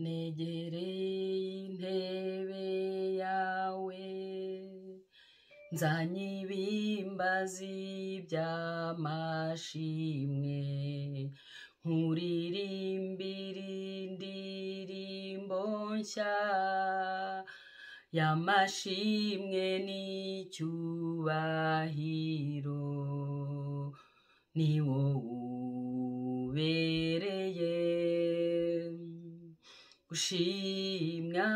Negereye intebe yawe, nzanye ibimbazi by'amashimwe, nkuririmbira indirimbo nshya y'amashimwe n'icyubahiro, ni wowe ubereye gushimwa.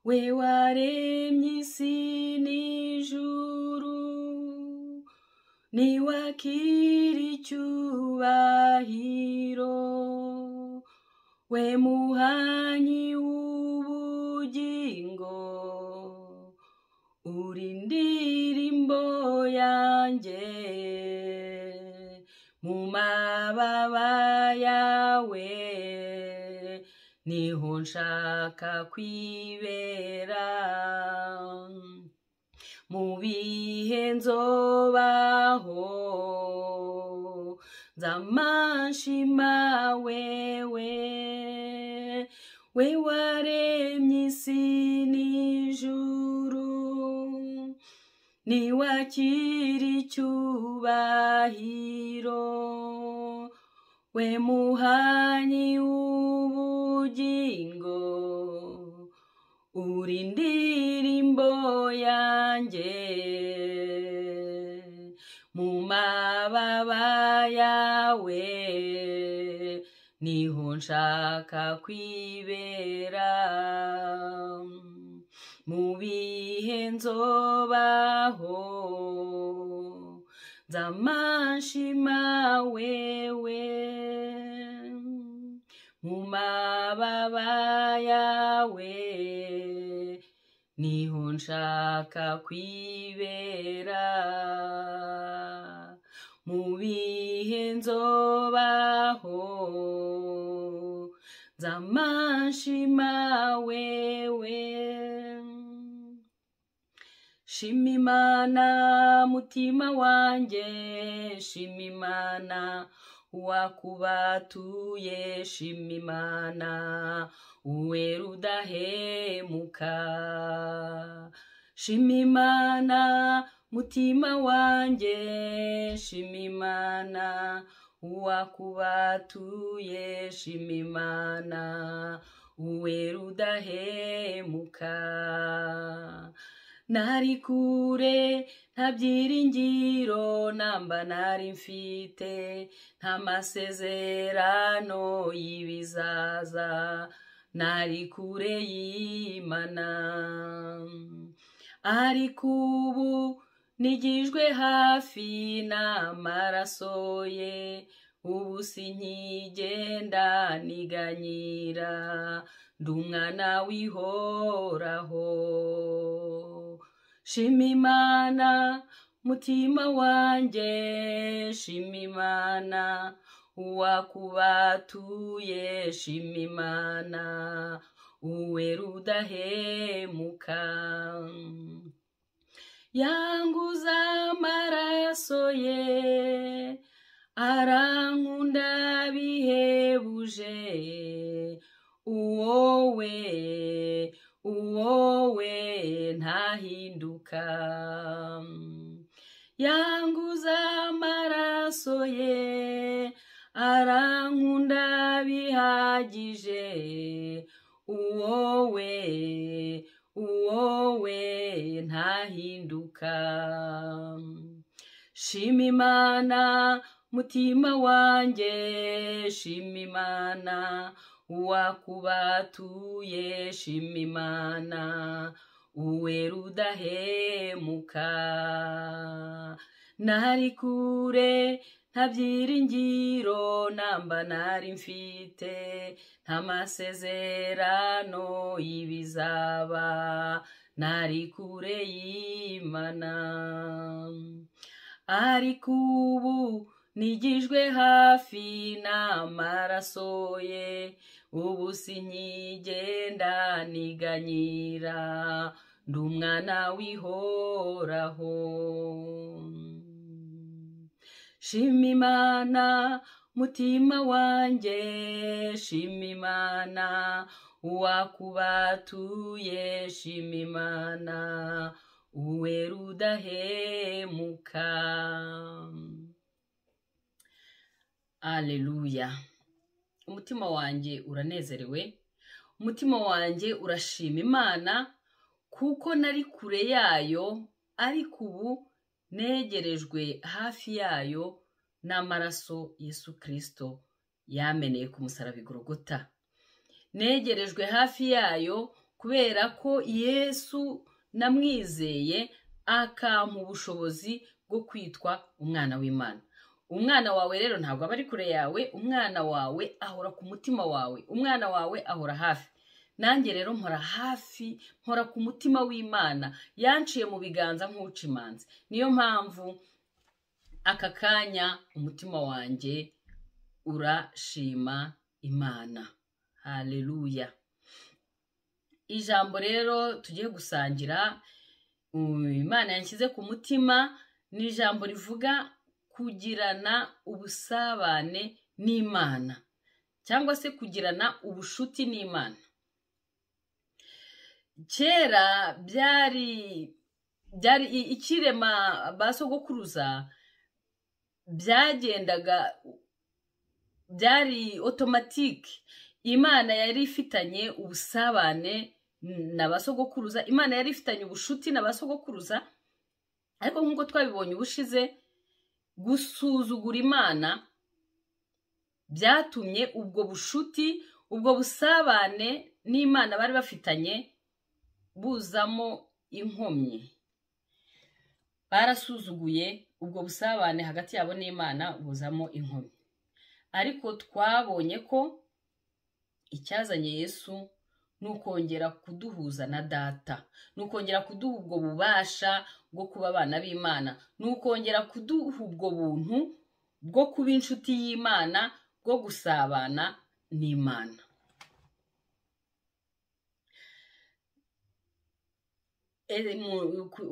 We waremye isi n'ijuru, niwakira icyubahiro, we muhanyi w'ubugingo, uri indirimbo yanjye, mu mababa yawe niho nshaka kwibera, mu bihe nzobaho nzamashima wewe, we waremye isi n'ijuru, niwakira icyubahiro, we muhanyi w'ubugingo, uri indirimbo yanjye, mu mababa yawe niho nshaka kwibera, mu bihe nzobaho nzamashima wewe, mu mababa yawe niho nshaka kwibera, mu bihe nzobaho nzamashima wewe. Shima Imana mutima wanjye, shima Imana uwakubatuye, shima Imana uwera udahemuka. Shima Imana mutima wanjye, shima Imana uwakubatuye, shima Imana uwera udahemuka. Nari kure nta byiringiro namba nari mfite, nta masezerano y'ibizaza, nari kure y'Imana. Ariko ubu nigijwe hafi n'amaraso ye, ubu sinkigenda niganyira, ndi umwana w'ihoraho. Shima Imana mutima wanjye, shima Imana uwakubatuye, shima Imana uwera udahemuka. Yanguza amaraso ye, arankunda bihebuje, uwowe uwowe ntahinduka. Yanguza amaraso ye, arankunda bihagije, uwowe uwowe ntahinduka. Shima Imana mutima wanjye, shima Imana uwakubatuye, shima Imana uwera udahemuka. Nari kure nta byiringiro namba nari mfite, nta masezerano y'ibizaba, nari kure y'Imana. Ariko ubu nigijwe hafi n'amaraso ye, ubu sinkigenda niganyira, ndi umwana w'ihoraho. Shima Imana Mutima wanjye shima Imana, uwakubatuye shima Imana, uwera udahemuka. Aleluya. Umutima wanjye uranezerewe, umutima wanjye urashima Imana, kuko nari kure yayo, ariko ubu negerejwe hafi yayo n'amaraso Yesu Kristo yameneye ku musaraba i Golgotha. Negerejwe hafi yayo kubera ko Yesu namwizeye akampa ubushobozi bwo kwitwa umwana w'Imana. Umwana wawe rero ntabwo aba ari kure yawe, umwana wawe ahora ku mutima wawe, umwana wawe ahora hafi. Nanjye rero mpora hafi, mpora ku mutima w'Imana, yanciye mu biganza nk'uca imanzi. Niyo mpamvu aka kanya umutima wanjye urashima Imana. Haleluya. Ijambo rero tugiye gusangira, Imana yanshyize ku mutima, ni ijambo rivuga kugirana ubusabane n'Imana, cyangwa se kugirana ubushuti n'Imana. Kera byari ikirema ba sogokuruza, byagendaga, byari automatique. Imana yari ifitanye ubusabane na ba sogokuruza, Imana yari ifitanye ubushuti na ba sogokuruza. Ariko nk'uko twabibonye ubushize, gusuzugura Imana byatumye ubwo bushuti, ubwo busabane n'Imana bari bafitanye buzamo inkomyi. Barasuzuguye ubwo busabane hagati yabo n'Imana buzamo inkomyi. Ariko twabonye ko icyazanye Yesu ni ukongera kuduhuza na Data, ni ukongera kuduha ubwo bubasha bwo kuba abana b'Imana, ni ukongera kuduha ubwo buntu bwo kuba inshuti y'Imana, bwo gusabana n'Imana.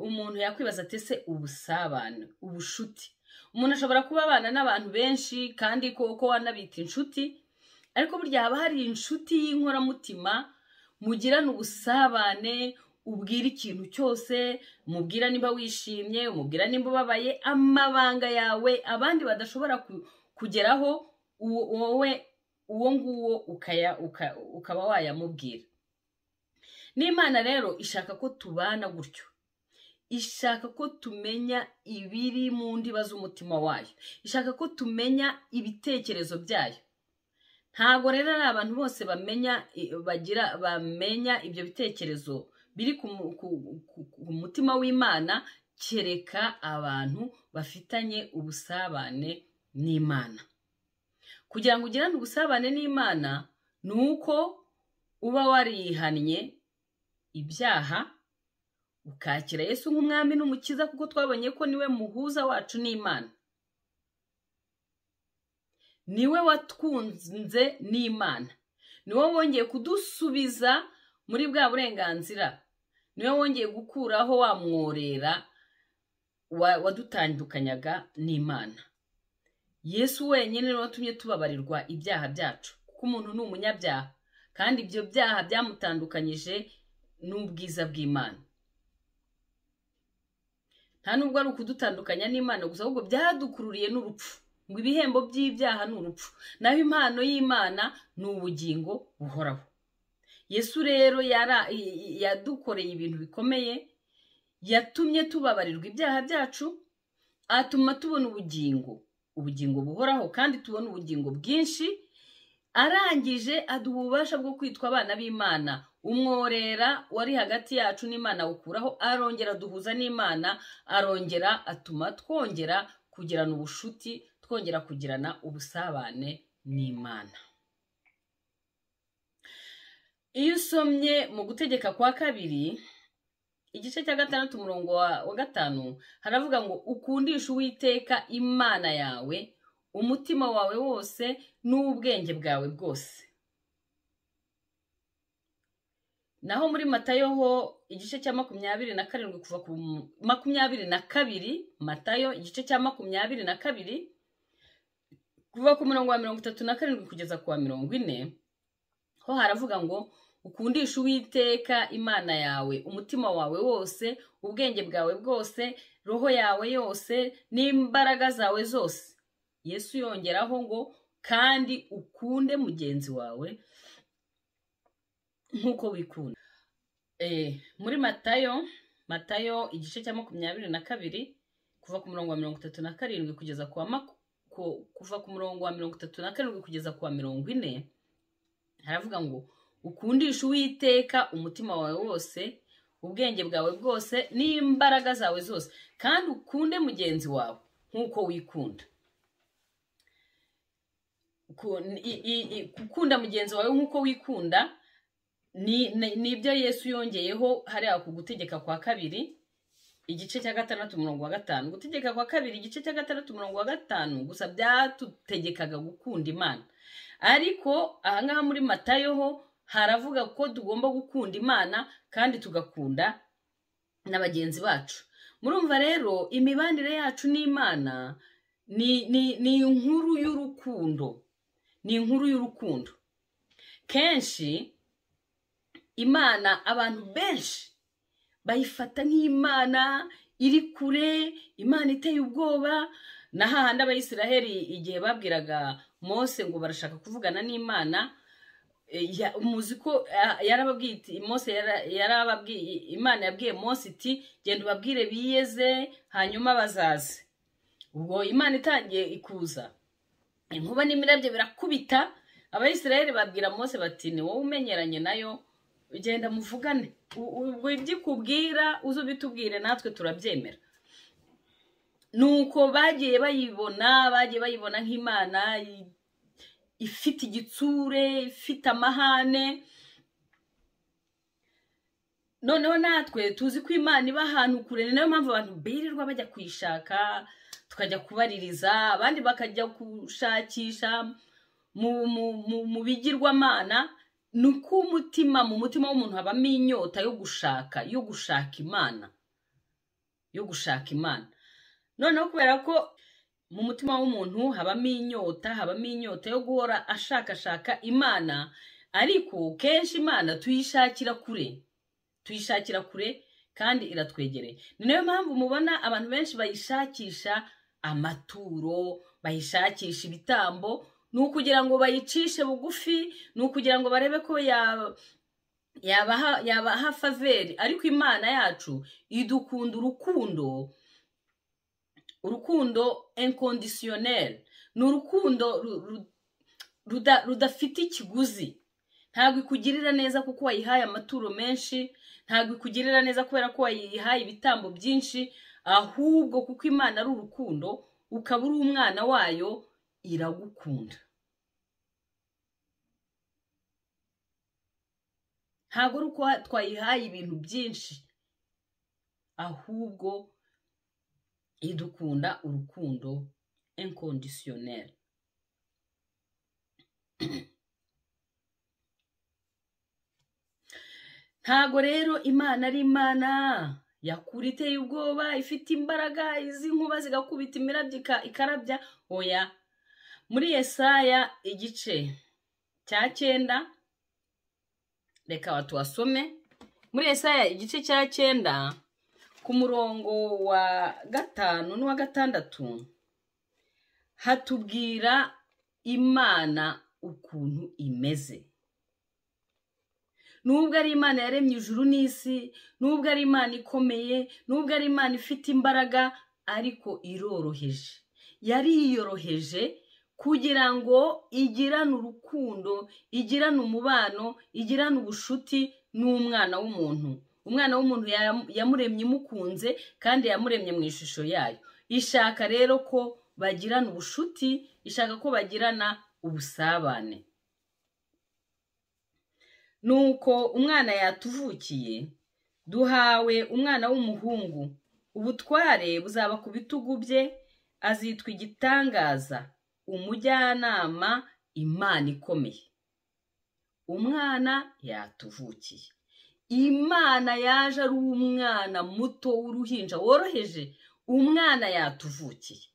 Umuntu yakwibaza ati ese ubusabane, ubushuti? Umuntu ashobora kuba abana n'abantu benshi kandi koko wanabita inshuti, ariko burya haba hari inshuti y'inkoramutima mugirana ubusabane, ubwira ikintu cyose, umubwira niba wishimye, umubwira nimba ubabaye, amabanga yawe abandi badashobora kugeraho, wowe uwo nguwo ukaba wayamubwira. N'Imana rero ishaka ko tubana gutyo, ishaka ko tumenya ibiri mu ndiba z'umutima wayo, ishaka ko tumenya ibitekerezo byayo. Ntabwo rero ari abantu bose bamenya ibyo bitekerezo biri ku mutima w'Imana, kereka abantu bafitanye ubusabane n'Imana. Kugira ngo ugirane ubusabane n'Imana ni uko uba warihannye ibyaha, ukakira Yesu nk'umwami n'umukiza, kuko twabonye ko niwe muhuza wacu n'Imana, niwe watwunze n'Imana, niwe wongeye kudusubiza muri bwa burenganzira, niwe wongeye gukuraho wa mworera wadutandukanyaga n'Imana. Yesu wenyine niwe watumye tubabarirwa ibyaha byacu, kuko umuntu ni umunyabyaha, kandi ibyo byaha byamutandukanyije n'ubwiza bw'Imana. Nta nubwo ari ukudutandukanya n'Imana gusa, ahubwo byadukururiye n'urupfu. Ngo ibihembo by'ibyaha ni urupfu, naho impano y'Imana ni ubugingo buhoraho. Yesu rero yadukoreye ibintu bikomeye, yatumye tubabarirwa ibyaha byacu, atuma tubona ubugingo, ubugingo buhoraho, kandi tubona ubugingo bwinshi. Arangije aduha ububasha bwo kwitwa abana b'Imana. Umworera wari hagati yacu n'Imana awukuraho, arongera duhuza n'Imana, arongera atuma twongera kugirana ubushuti, twongera kugirana ubusabane n'Imana. Iyo usomye mu Gutegeka kwa Kabiri igice cya 6 umurongo wa 5, haravuga ngo ukundishe Uwiteka Imana yawe umutima wawe wose n'ubwenge bwawe bwose. Naho muri Matayo ho igice cya 27 kuva ku 22, Matayo igice cya 22 Kuva ku murongo wa 37 kugeza ku wa 40 ho haravuga ngo ukundisha Uwiteka Imana yawe umutima wawe wose, ubwenge bwawe bwose, roho yawe yose n'imbaraga zawe zose. Yesu yongeraho ngo kandi ukunde mugenzi wawe nk'uko wikunda. Muri Matayo igice cya 22 kuva ku murongo wa 37 kugeza ku kuva ku murongo wa 37 kugeza ku wa 40 haravuga ngo ukundisha Uwiteka umutima wawe wose, ubwenge bwawe bwose n'imbaraga zawe zose, kandi ukunde mugenzi wawe nk'uko wikunda. Gukunda mugenzi wawe nk'uko wikunda ni ibyo Yesu yongeyeho hariya ku gutegeka kwa kabiri igice cya 6 umurongo wa 5. Gutegeka kwa kabiri igice cya 6 umurongo wa 5 gusa byatutegekaga gukunda Imana, ariko ahangaha muri Matayo ho haravuga ko tugomba gukunda Imana kandi tugakunda na bagenzi bacu. Murumva rero imibanire yacu n'Imana ni inkuru y'urukundo, ni inkuru y'urukundo. Kenshi Imana abantu benshi bayifata nk'Imana iri kure, Imana iteye ubwoba. Na hahandi Abayisiraheli igihe babwiraga Mose ngo barashaka kuvugana n'Imana, muzi ko yarababwiye iti, Mose yarababwiye, Imana yabwiye Mose iti genda ubabwire biyeze hanyuma bazaze. Ubwo Imana itangiye ikuza, inkuba n'imirabyo birakubita. Abayisiraheli babwira Mose bati ni wowe umenyeranye nayo, genda muvugane, ubwo ibyo ikubwira uze ubitubwire natwe turabyemera. Nuko bagiye bayibona, bagiye bayibona nk'Imana ifite igitsure, ifite amahane. Noneho natwe tuzi ko Imana iba ahantu kure, ni nayo mpamvu abantu birirwa bajya kuyishaka, tukajya kubaririza, abandi bakajya gushakisha mu bigirwamana. Ni uko umutima, mu mutima w'umuntu habamo inyota yo gushaka, yo gushaka Imana, yo gushaka Imana. Noneho kubera ko mu mutima w'umuntu habamo inyota, habamo inyota yo guhora ashakashaka Imana, ariko kenshi Imana tuyishakira kure, tuyishakira kure kandi iratwegereye. Ni nayo mpamvu mubona abantu benshi bayishakisha amaturo, bayishakisha ibitambo, ni ukugira ngo bayicishe bugufi, ni ukugira ngo barebe ko yabaha faveur. Ariko Imana yacu idukunda urukundo, urukundo inconditionnel, ni urukundo rudafite ikiguzi. Ntabwo ikugirira neza kuko wayihaye amaturo menshi, ntabwo ikugirira neza kubera ko wayihaye ibitambo byinshi, ahubwo kuko Imana ari urukundo, ukaba uri umwana wayo, iragukunda. Ntabwo ari uko twayihaye ibintu byinshi, ahubwo idukunda urukundo inconditionnel. Ntabwo rero Imana ari Imana yakura iteye ubwoba, ifite imbaraga, izi nkuba zigakubita imirabyo ikarabya, oya. Muri Yesaya igice cya 9, reka tuhasome. Muri Yesaya igice cya 9 ku murongo wa 5 n'uwa 6 hatubwira Imana ukuntu imeze. Nubwo ari Imana yaremye ijuru n'isi, nubwo ari Imana ikomeye, nubwo ari Imana ifite imbaraga, ariko iroroheje. Yariyoroheje kugira ngo igirane urukundo, igirane umubano, igirane ubushuti n'umwana w'umuntu. Umwana w'umuntu yamuremye imukunze, kandi yamuremye mu ishusho yayo. Ishaka rero ko bagirana ubushuti, ishaka ko bagirana ubusabane. Nuko umwana yatuvukiye, duhawe umwana w'umuhungu, ubutware buzaba ku bitugu bye, azitwa igitangaza, umujyanama, Imana ikomeye. Umwana yatuvukiye. Imana yaje ari umwana muto w'uruhinja woroheje, umwana yatuvukiye.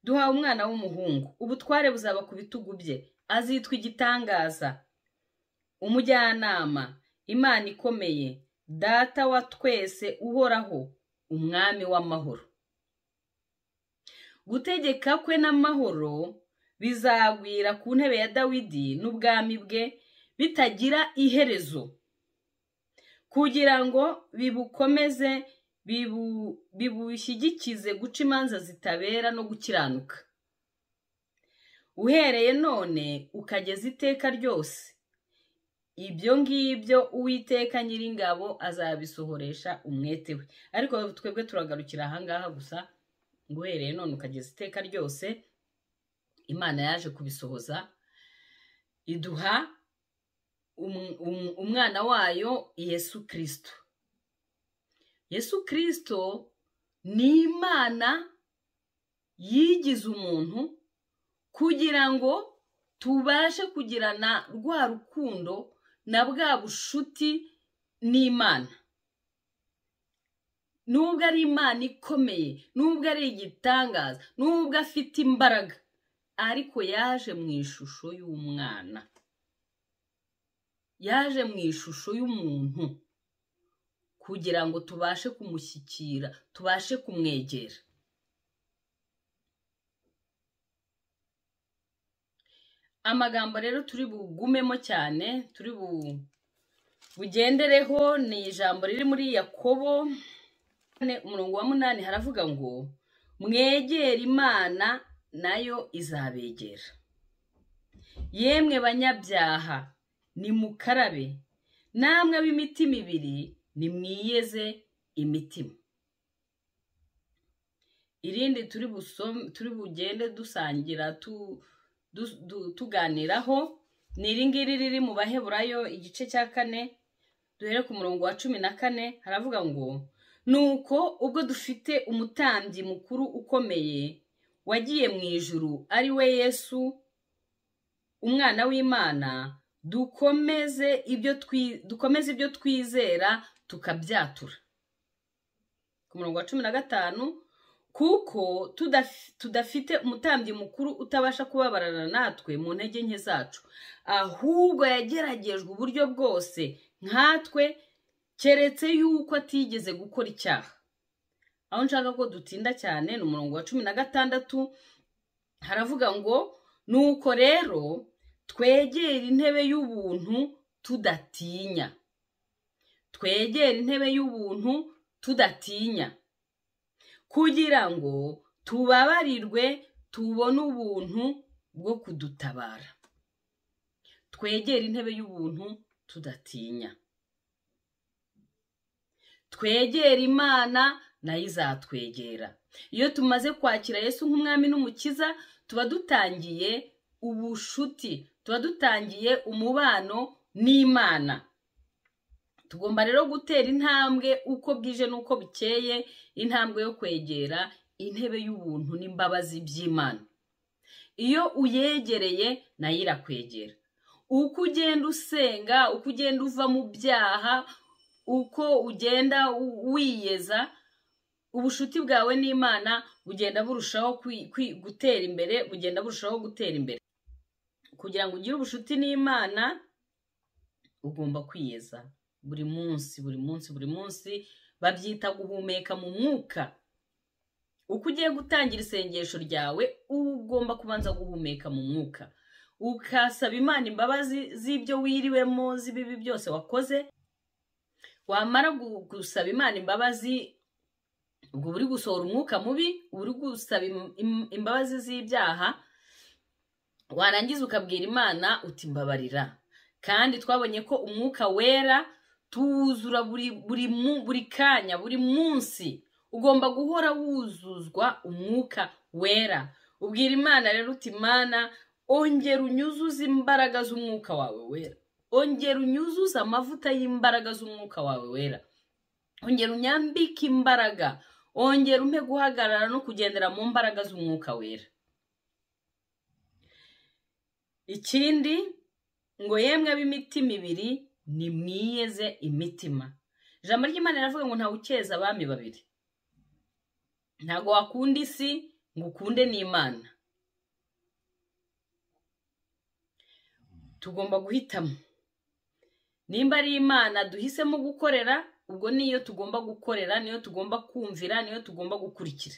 Duhawe umwana w'umuhungu, ubutware buzaba ku bitugu bye, azitwa igitangaza, umujyanama, Imana ikomeye, Data wa twese uhoraho, umwami w'amahoro. Gutegeka kwe n'amahoro bizagwira ku ntebe ya Dawidi n'ubwami bwe bitagira iherezo, kugira ngo bibukomeze bibushyigikize guca imanza zitabera no gukiranuka, uhereye none ukageza iteka ryose. Ibyo ngibyo Uwiteka Nyiringabo azabisohoresha umwete we. Ariko twebwe turagarukira ahangaha gusa, ngo uhereye none ukageza iteka ryose. Imana yaje kubisohoza, iduha umwana wayo Yesu Kristo. Yesu Kristo ni Imana yigize umuntu kugira ngo tubashe kugirana rwa rukundo na bwa bushuti n'Imana. Nubwo ari Imana ikomeye, nubwo ari igitangaza, nubwo afite imbaraga, ariko yaje mu ishusho y'umwana, yaje mu ishusho y'umuntu kugira ngo tubashe kumushyikira, tubashe kumwegera. Amagambo rero turi bugumemo cyane, turi bugendereho, ni ijambo riri muri Yakobo umurongo wa 8, haravuga ngo mwegere Imana nayo izabegera. Yemwe banyabyaha nimukarabe, namwe ab'imitima ibiri nimwiyeze imitima. Irindi turi bugende dusangira tuganiraho ni iri ngiri riri mu Baheburayo igice cya 4, duhere ku murongo wa 14, haravuga ngo nuko ubwo dufite umutambyi mukuru ukomeye wagiye mu ijuru, ari we Yesu umwana w'Imana, dukomeze ibyo twizera tukabyatura. Ku murongo wa 15, kuko tudafite umutambyi mukuru utabasha kubabarana natwe mu ntege nke zacu, ahubwo yageragejwe uburyo bwose nkatwe, keretse yuko atigeze gukora icyaha. Aho nshaka ko dutinda cyane ni umurongo wa 16, haravuga ngo nuko rero twegere intebe y'ubuntu tudatinya. Twegere intebe y'ubuntu tudatinya, kugira ngo tubabarirwe tubone ubuntu bwo kudutabara. Twegere intebe y'ubuntu tudatinya. Twegere Imana nayo izatwegera. Iyo tumaze kwakira Yesu nk'umwami n'umukiza, tuba dutangiye ubushuti, tuba dutangiye umubano n'Imana. Tugomba rero gutera intambwe uko bwije n'uko bukeye, intambwe yo kwegera intebe y'ubuntu n'imbabazi by'Imana. Iyo uyegereye nayo irakwegera. Uko ugenda usenga, uko ugenda uva mu byaha, uko ugenda wiyeza, ubushuti bwawe n'Imana bugenda burushaho gutera imbere, bugenda burushaho gutera imbere. Kugira ngo ugire ubushuti n'Imana ugomba kwiyeza buri munsi, buri munsi, buri munsi. Babyita guhumeka mu mwuka. Uko ugiye gutangira isengesho ryawe ugomba kubanza guhumeka mu mwuka, ukasaba Imana imbabazi z'ibyo wiriwemo, z'ibibi byose wakoze. Wamara gusaba Imana imbabazi, ubwo uri gusohora umwuka mubi, uri gusaba imbabazi z'ibyaha, warangiza ukabwira Imana uti mbabarira. Kandi twabonye ko umwuka wera tuwuzura buri kanya, buri munsi. Ugomba guhora wuzuzwa umwuka wera. Ubwira Imana rero uti Imana, ongera unyuzuze imbaraga z'umwuka wawe wera, ongera unyuzuze amavuta y'imbaraga z'umwuka wawe wera, ongera unyambike imbaraga, ongera umpe guhagarara no kugendera mu mbaraga z'umwuka wera. Ikindi ngo yemwe ab'imitima ibiri nimwiyeze imitima. Ijambo ry'Imana riravuga ngo ntawe ukeza abami babiri. Ntago wakunda isi ngo ukunde n'Imana. Tugomba guhitamo nimba ari Imana duhisemo gukorera, ubwo niyo tugomba gukorera, niyo tugomba kumvira, niyo tugomba gukurikira.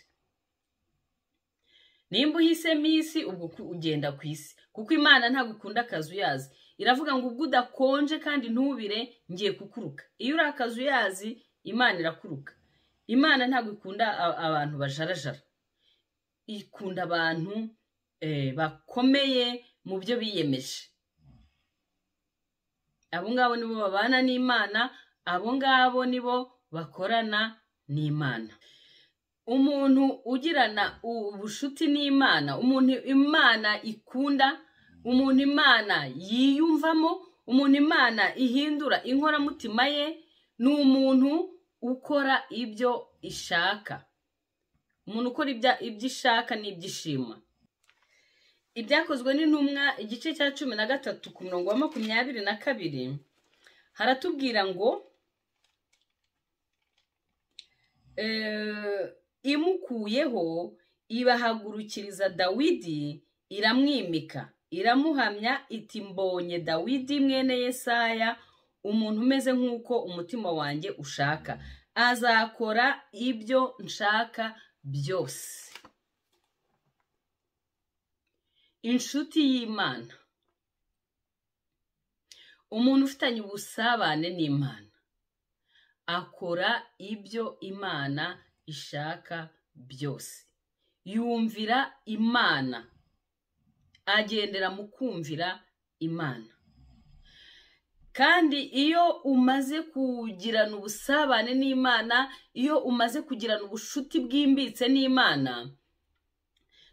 Nimba uhisemo isi, ubwo ugenda ku isi, kuko Imana ntabwo ikunda akazuyazi. Iravuga ngo ubwo udakonje kandi ntubire, ngiye kukuruka. Iyo uri akazuyazi, Imana irakuruka. Imana ntabwo ikunda abantu bajarajara, ikunda abantu bakomeye mu byo biyemeje. Abo ngabo nibo babana n'Imana, abo ngabo nibo bakorana n'Imana. Umuntu ugirana ubushuti n'Imana, umuntu Imana ikunda, umuntu Imana yiyumvamo, umuntu Imana ihindura inkoramutima ye, ni umuntu ukora ibyo ishaka. Umuntu ukora ibyo ishaka n'ibyishima. Ibyakozwe n'intumwa igice cya 13 ku murongo wa 22 haratubwira ngo imukuyeho ibahagurukiriza Dawidi, iramwimika, iramuhamya iti mbonye Dawidi mwene Yesaya, umuntu umeze nk'uko umutima wanjye ushaka, azakora ibyo nshaka byose. Inshuti y'Imana, umuntu ufitanye ubusabane n'Imana, akora ibyo Imana ishaka byose, yumvira Imana, agendera mu kumvira Imana. Kandi iyo umaze kugirana ubusabane n'Imana, iyo umaze kugirana ubushuti bwimbitse n'Imana,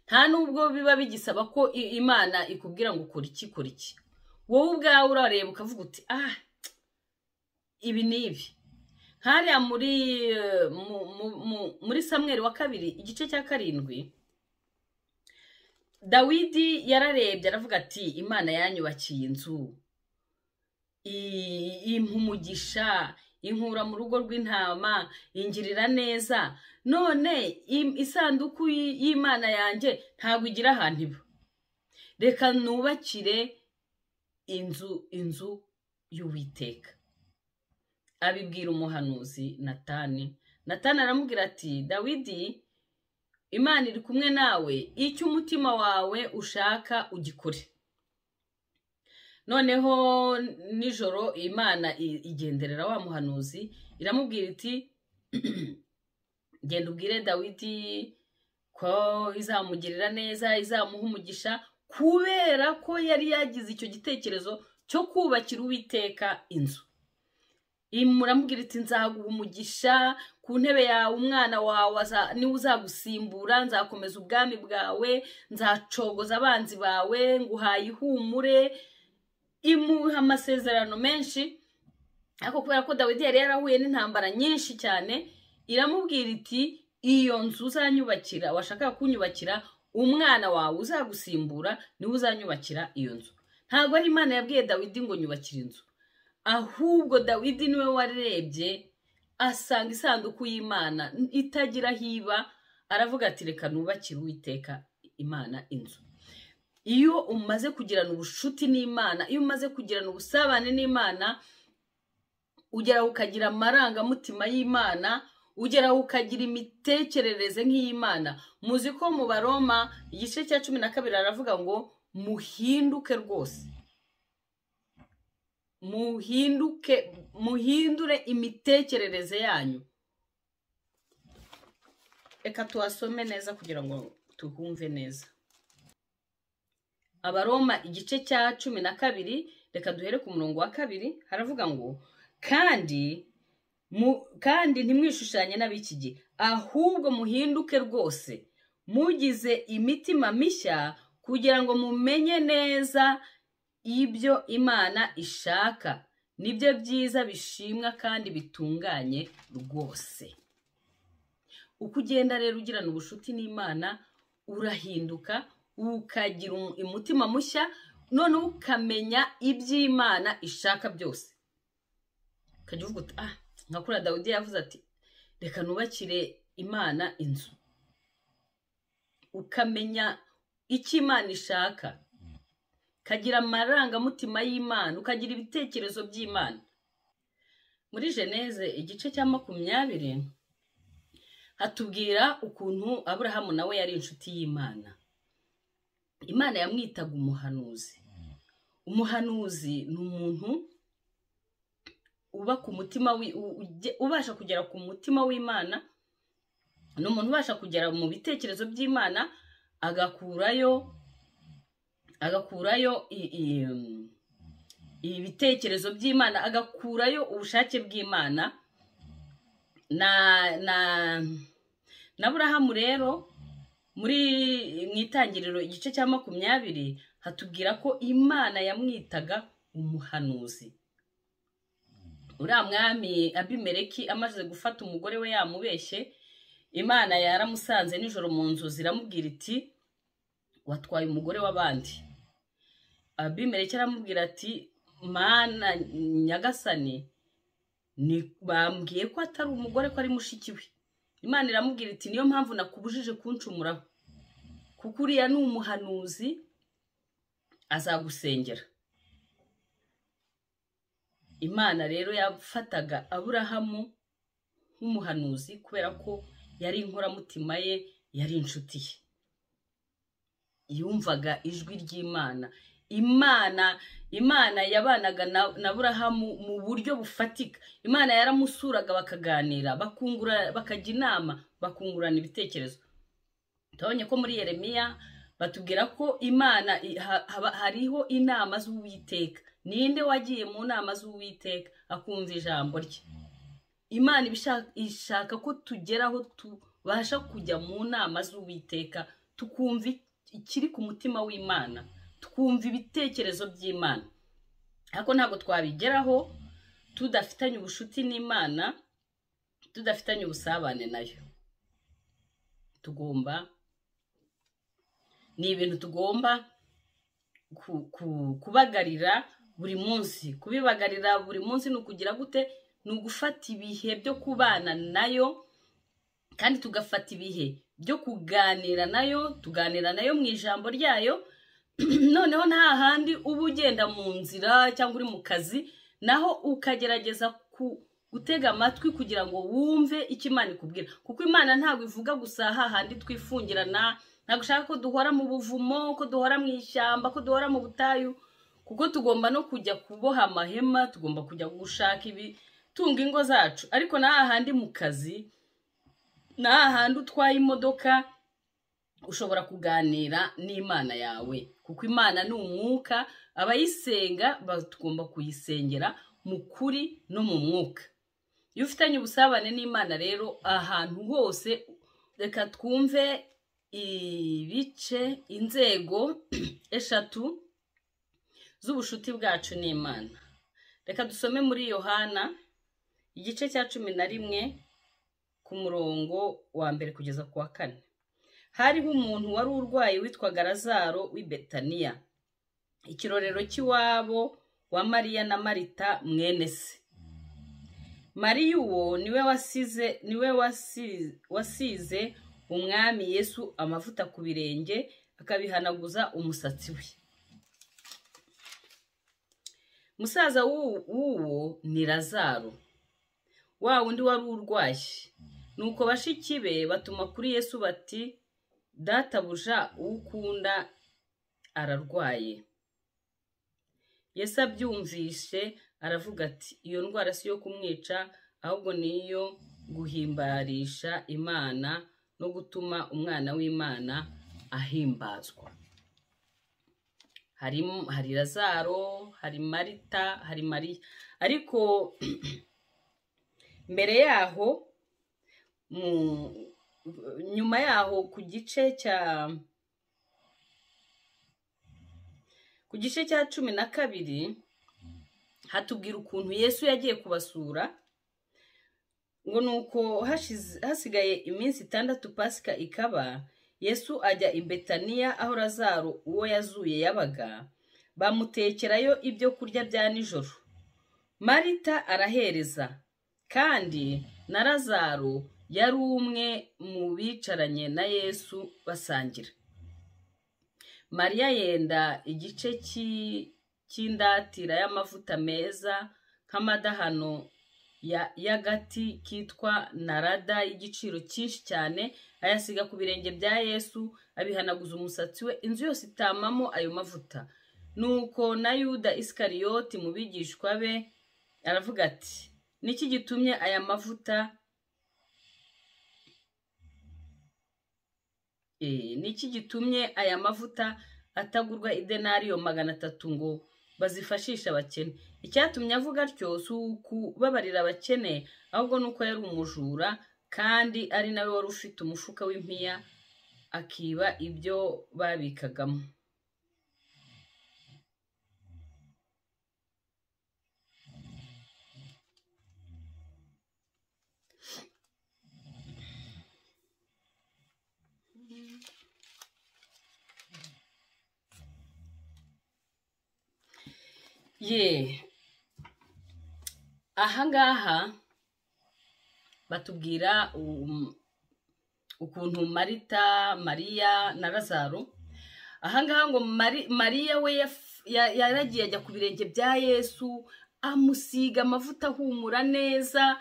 nta nubwo biba bigisaba ko Imana ikubwira ngo ukora iki, kora iki. Wowe ubwawe urareba ukavuga uti ah, ibi ni ibi. Hariya muri Samweli wa kabiri igice cya 7, Dawidi yararebye aravuga ati Imana yanyubakiye inzu, impa umugisha, inkura mu rugo rw'intama, ingirira neza, none isanduku y'Imana yanjye ntabwo igira ahantu iba, reka nubakire inzu y'Uwiteka. Abibwira umuhanuzi Natani. Natani aramubwira ati Dawidi, Imana iri kumwe nawe, icyo umutima wawe ushaka ugikore. Noneho nijoro Imana igenderera wa muhanuzi, iramubwira iti genda ubwire Dawidi ko izamugirira neza, izamuha umugisha, kubera ko yari yagize icyo gitekerezo cyo kubakira Uwiteka inzu. Imuramubwira iti nzaguha umugisha ku ntebe yawe, umwana wawe niwe uzagusimbura, nzakomeza ubwami bwawe, nzacogoza abanzi bawe, nguhaye ihumure. Imuha amasezerano menshi, ariko kubera ko Dawidi yari yarahuye n'intambara nyinshi cyane, iramubwira iti iyo nzu uzanyubakira, washaka kunyubakira, umwana wawe uzagusimbura niwe uzanyubakira iyo nzu. Ntabwo ari Imana yabwiye Dawidi ngo nyubakire inzu, ahubwo Dawidi niwe warebye asanga isanduku y'Imana itagira hiba, aravuga ati reka nubakire Uwiteka Imana inzu. Iyo umaze kugirana ubushuti n'Imana, iyo umaze kugirana ubusabane n'Imana, ugera ukagira amarangamutima y'Imana, ugera ukagira imitekerereze nk'iy'Imana. Muzi ko mu Baroma igice cya 12 aravuga ngo muhinduke rwose, muhinduke, muhindure imitekerereze yanyu. Reka tuhasome neza kugira ngo tuhumve neza. Abaroma igice cya 12, reka duhere ku murongo wa 2, haravuga ngo kandi ntimwishushanye n'ab'iki gihe, ahubwo muhinduke rwose, mugize imitima mishya, kugira ngo mumenye neza ibyo Imana ishaka, nibyo byiza bishimwa kandi bitunganye rwose. Uko ugenda rero ugirana ubushuti n'Imana, urahinduka, ukagira umutima mushya, none ukamenya iby'Imana ishaka byose. Ukajya uvuga uti ah, nka kuriya Dawidi yavuze ati reka nubakire Imana inzu. ukamenya icyo Imana ishaka, ukagira amarangamutima y'Imana, ukagira ibitekerezo by'Imana. Muri Geneze igice cya 20 hatubwira ukuntu Aburahamu nawe yari inshuti y'Imana. Imana yamwitaga umuhanuzi. Umuhanuzi ni umuntu uba ku mutima, ubasha kugera ku mutima w'Imana, ni umuntu ubasha kugera mu bitekerezo by'Imana, agakurayo ibitekerezo by'Imana, agakurayo ubushake bw'Imana. Na Aburahamu rero muri mu Itangiriro igice cya 20 hatubwira ko Imana yamwitaga umuhanuzi. Uriya mwami Abimeleki amaze gufata umugore we yamubeshye, Imana yaramusanze nijoro mu nzu iramubwira iti watwaye umugore w'abandi. Abimeleki aramubwira ati Mana Nyagasani, bambwiye ko atari umugore, ko ari mushiki we. Imana iramubwira iti niyo mpamvu nakubujije kuncumuraho, kuko uriya ni umuhanuzi azagusengera. Imana rero yafataga Aburahamu nk'umuhanuzi kubera ko yari inkoramutima ye, yari inshuti ye, yumvaga ijwi ry'Imana. Imana yabanaga na Aburahamu mu buryo bufatika. Imana yaramusuraga bakaganira, bakajya inama, bakungurana ibitekerezo. Tubonye ko muri Yeremiya batubwira ko Imana hariho inama z'Uwiteka. Ninde wagiye mu nama z'Uwiteka akumva ijambo rye? Imana ishaka ko tugeraho tubasha kujya mu nama z'Uwiteka, tukumva ikiri ku mutima w'Imana, twumva ibitekerezo by'Imana. Ariko ntabwo twabigeraho tudafitanye ubushuti n'Imana, tudafitanye ubusabane nayo. Tugomba, ni ibintu tugomba kubagarira buri munsi. Kubibagarira buri munsi ni ukugira gute? Ni ugufata ibihe byo kubana nayo, kandi tugafata ibihe byo kuganira nayo, tuganira nayo mu ijambo ryayo. Noneho nta handi uba ugenda mu nzira cyangwa uri mu kazi, naho ukagerageza gutega amatwi kugira ngo wumve icyo Imana ikubwira. Kuko Imana ntabwo ivuga gusa hahandi twifungirana, ntabwo ushaka ko duhora mu buvumo, ko duhora mu ishyamba, ko duhora mu butayu, kuko tugomba no kujya kuboha amahema, tugomba kujya gushaka ibitunga ingo zacu. Ariko na hahandi mu kazi, na hahandi utwaye imodoka, ushobora kuganira n'Imana yawe, kuko Imana ni umwuka, abayisenga tugomba kuyisengera mu kuri no mu mwuka. Iyo ufitanye ubusabane n'Imana rero ahantu hose, reka twumve ibice, inzego 3 z'ubushuti bwacu n'Imana. Reka dusome muri Yohana igice cya 11 ku murongo wa 1 kugeza ku wa 4. Hariho umuntu wari urwaye witwaga Lazaro w'i Betaniya, ikirorero cy'iwabo wa Mariya na Marita mwene se. Mariya uwo niwe wasize umwami Yesu amavuta ku birenge, akabihanaguza umusatsi we. Musaza w'uwo ni Lazaro, wa wundi wari urwaye. Nuko bashiki be batuma kuri Yesu bati databuja uwukunda ararwaye. Yesu abyumvishe aravuga ati iyo ndwara si yo kumwica, ahubwo niyo guhimbarisha Imana no gutuma umwana w'Imana ahimbazwa. Hari Lazaro, hari Marita, hari Mariya. Ariko mbere yaho, nyuma yaho ku gice cya 12 hatubwira ukuntu Yesu yagiye kubasura, ngo nuko hasigaye iminsi 6 Pasika ikaba, Yesu ajya i Betaniya aho Lazaro uwo yazuye yabaga, bamutekerayo ibyo kurya bya nijoro. Marita arahereza, kandi na Lazaro yari umwe mu bicaranye na Yesu basangira. Mariya yenda igice cy'indatira y'amavuta meza nk'amadahano y'agati kitwa narada y'igiciro cyinshi cyane, ayasiga ku birenge bya Yesu, abihanaguza umusatsi we, inzu yose itamamo ayo mavuta. Nuko na Yuda Isikariyoti mu bigishwa be aravuga ati, niki gitumye aya mavuta niki gitumye aya mavuta atagurwa idenariyo 300 ngo bazifashisha abakene? Icyatumye avuga atyo si ukubabarira abakene, ahubwo nuko yari umujura, kandi ari nawe wari ufite umufuka w'impiya akiba ibyo babikagamo. Ye, ahangaha batubwira ukuntu Marita, Mariya na Lazaro. Ahangaha ngo Mariya we yaragiye ajya ku birenge bya Yesu, amusiga amavuta ahumura neza.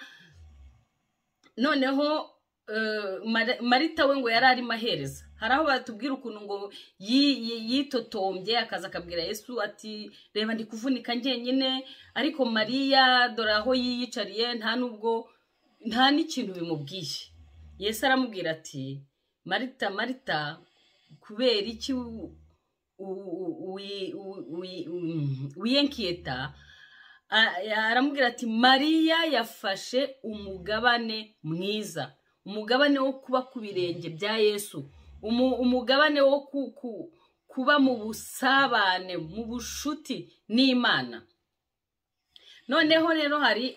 Noneho Marita we ngo yari arimo ahereza. Hari aho batubwira ukuntu ngo yitotombye akaza akabwira Yesu ati, reba ndi kuvunika njyenyine, ariko Mariya dore aho yiyicariye nta nubwo nta n'ikintu bimubwiye. Yesu aramubwira ati, Marita, Marita, kubera iki wiyenkiyeta? Aramubwira ati, Mariya yafashe umugabane mwiza, umugabane wo kuba ku birenge bya Yesu, umugabane wo kuba mu busabane, mu bushuti n'Imana. Noneho rero hari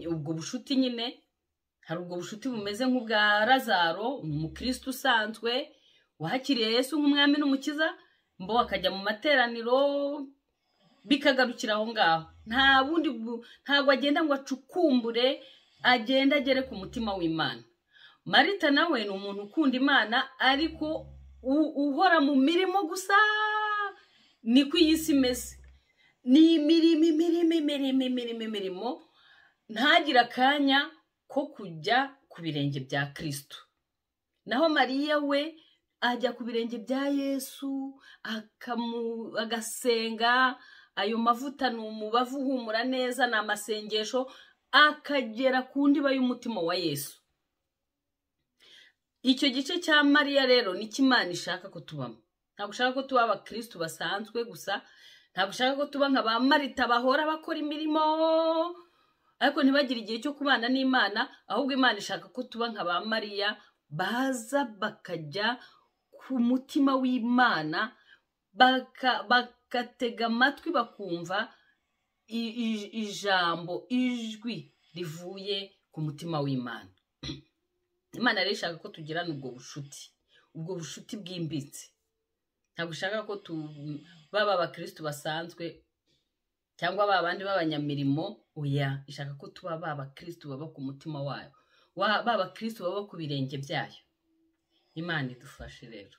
ubwo bushuti nyine, hari ubwo bushuti bumeze nk'ubwa Lazaro, umukristo usanzwe wakiriye Yesu nk'umwami n'umukiza, mbo akajya mu materaniro bikagarukira aho ngaho. Nta bundi, ntabwo agenda ngo acukumbure, agenda agere ku mutima w'Imana. Marita nawe ni umuntu ukunda Imana, ariko uhora mu mirimo gusa. Niko iyi si imeze, ni imirimo, imirimo, imirimo, imirimo, imirimo, ntagire akanya ko kujya ku birenge bya Kristo. Naho Mariya we ajya ku birenge bya Yesu, agasenga, ayo mavuta ni umubavu uhumura neza, ni amasengesho, akagera ku ndiba y'umutima wa Yesu. Icyo gice cya Mariya rero nicyo Imana ishaka ko tubamo. Ntabwo ushaka ko tuba abakristo basanzwe gusa, ntabwo ushaka ko tuba nka ba Marita bahora bakora imirimo ariko ntibagire igihe cyo kubana n'Imana, ahubwo Imana ishaka ko tuba nka ba Mariya baza bakajya ku mutima w'Imana, bagatega amatwi bakumva ijambo, ijwi rivuye ku mutima w'Imana. Imana rero ishaka ko tugirana ubwo bushuti, ubwo bushuti bwimbitse. Ntabwo ishaka ko baba abakristo basanzwe cyangwa ba bandi b'abanyamirimo, oya, ishaka ko tuba ba bakristo baba ku mutima wayo, ba bakristo baba ku birenge byayo. Imana idufashe rero.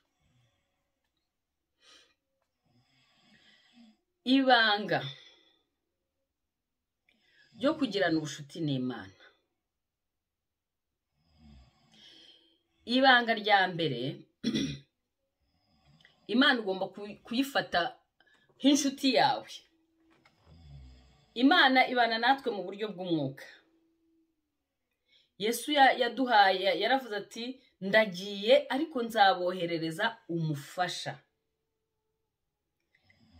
Ibanga ryo kugirana ubushuti n'Imana. Ibanga rya mbere, Imana ugomba kuyifata nk'inshuti yawe. Imana ibana natwe mu buryo bw'umwuka. Yesu yaduhaye, yaravuze ati, ndagiye ariko nzaboherereza umufasha,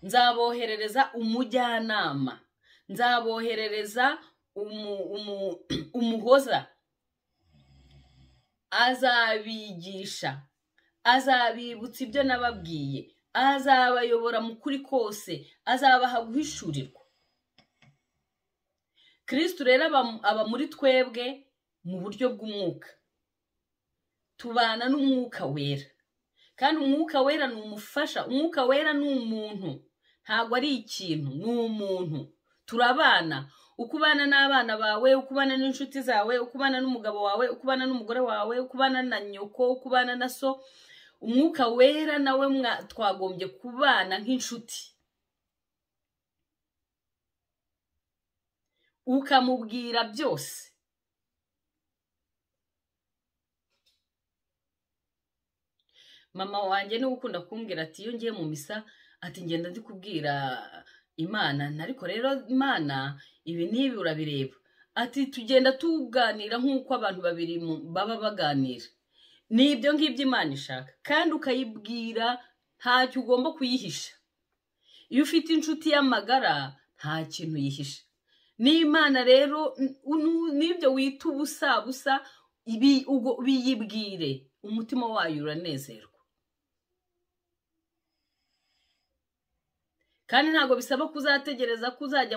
nzaboherereza umujyanama, nzaboherereza umuhoza, azabigisha, azabibutsa ibyo nababwiye, azabayobora mu kuri kose, azabaha guhishurirwa. Kristo rero aba muri twebwe mu buryo bw'umwuka. Tubana n'umwuka wera, kandi umwuka wera ni umufasha. Umwuka wera ni umuntu, ntabwo ari ikintu, ni umuntu. Turabana. Uko ubana n'abana bawe, uko ubana n'inshuti zawe, uko ubana n'umugabo wawe, uko ubana n'umugore wawe, uko ubana na nyoko, uko ubana na so, Umwuka Wera nawe twagombye kubana nk'inshuti, ukamubwira byose. Mama wanjye niwe ukunda kumbwira ati iyo ngiye mu misa, ati ngenda ndi kubwira Imana, ariko rero Imana ibi n'ibi urabireba, ati tugenda tuganira nk'uko abantu babiri baba baganira. Ni ibyo ngibyo Imana ishaka, kandi ukayibwira, ntacyo ugomba kuyihisha. Iyo ufite inshuti y'amagara nta kintu yihisha. N'Imana rero n'ibyo wita ubusa busa biyibwire, umutima wayo uranezerwa. Kandi ntabwo bisaba kuzategereza ko uzajya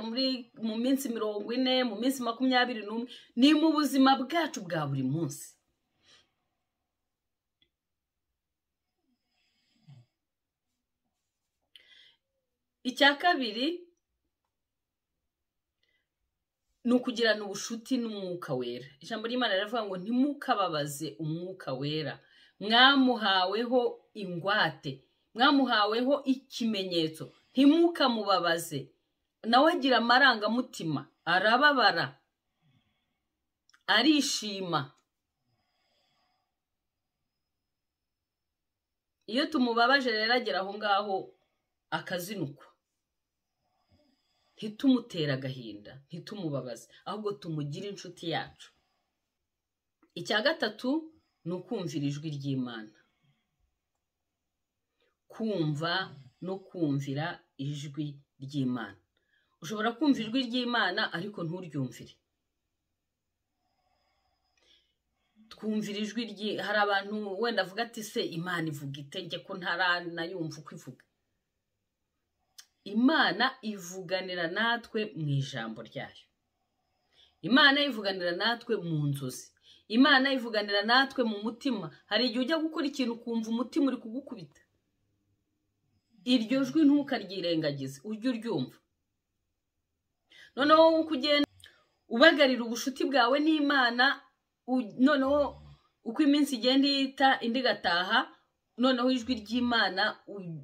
mu minsi 40, mu minsi 21, ni mu buzima bwacu bwa buri munsi. Icya kabiri ni ukugirana ubushuti n'Umwuka Wera. Ijambo ry'Imana riravuga ngo ntimukababaze Umwuka Wera, mwamuhaweho ingwate, mwamuhaweho ikimenyetso, ntimukamubabaze. Nawe agira amarangamutima, arababara, arishima. Iyo tumubabaje rero agera aho ngaho akazinukwa. Ntitumutere agahinda, ntitumubabaze, ahubwo tumugire inshuti yacu. Icya gatatu ni ukumvira ijwi ry'Imana. Kumva no kumvira ijwi ry'Imana. Ushobora kumva ijwi ry'Imana ariko nturyumvire. Twumvira ijwi rye. Hari abantu wenda avuga ati se Imana ivuga ite, njye ko ntaranayumva uko ivuga. Imana ivuganira natwe mu ijambo ryayo. Imana ivuganira natwe mu nzozi. Imana ivuganira natwe mu mutima. Hari igihe ujya gukora ikintu ukumva umutima uri kugukubita. Iryo jwi ntukaryirengagize, ujye uryumva. Noneho uko ugenda ubagarira ubushuti bwawe n'Imana, noneho uko iminsi igenda ihita indi igataha, noneho ijwi ry'Imana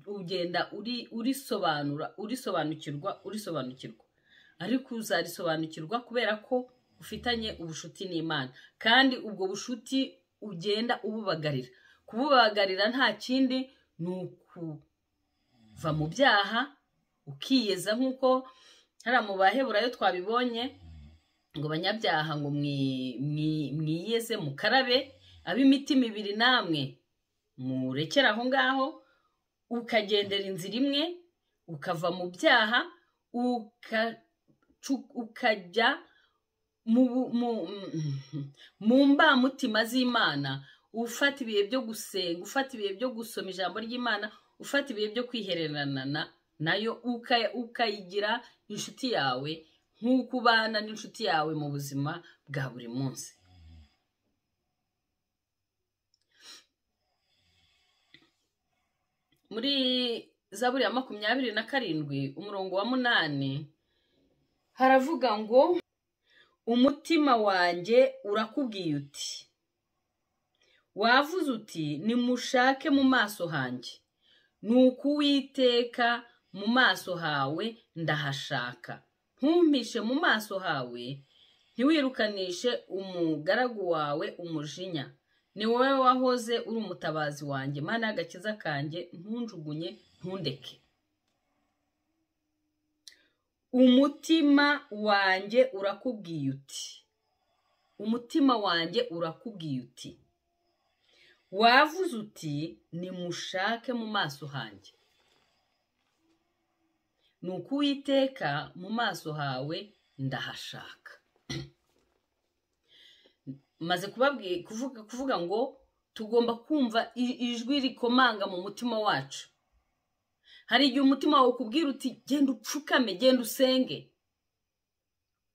ugenda urisobanura, urisobanukirwa, urisobanukirwa. Ariko uzarisobanukirwa kubera ko ufitanye ubushuti n'Imana, kandi ubwo bushuti ugenda ububagarira. Kububagarira nta kindi ni ukuva mu byaha ukiyeza, nk'uko hari mu Baheburayo twabibonye ngo banyabyaha ngo mwiyeze mukarabe, ab'imitima ibiri namwe murekera aho ngaho, ukagendera inzira imwe, ukava mu byaha, ukajya mu mbamutima z'Imana, ufata ibihe byo gusenga, ufata ibihe byo gusoma ijambo ry'Imana, ufata ibihe byo kwihererana nayo, ukayigira inshuti yawe nk'uko ubana n'inshuti yawe mu buzima bwa buri munsi. Muri Zaburi ya 27 umurongo wa 8 haravuga ngo umutima wanjye urakubwiye uti, wavuze uti nimushake mu maso hanjye, nuko Uwiteka mu maso hawe ndahashaka, ntumpishe mu maso hawe, ntiwirukanishe umugaragu wawe umujinya, ni wowe wahoze uri umutabazi wanjye, Mana y'agakiza kanjye, ntunjugunye, ntundeke. Umutima wanjye urakubwiye uti, umutima wanjye urakubwiye uti, wavuze uti nimushake mu maso hanjye, nuko Uwiteka mu maso hawe ndahashaka. Maze kuvuga ngo tugomba kumva ijwi rikomanga mu mutima wacu. Hari igihe umutima wawe ukubwira uti genda upfukame, genda usenge.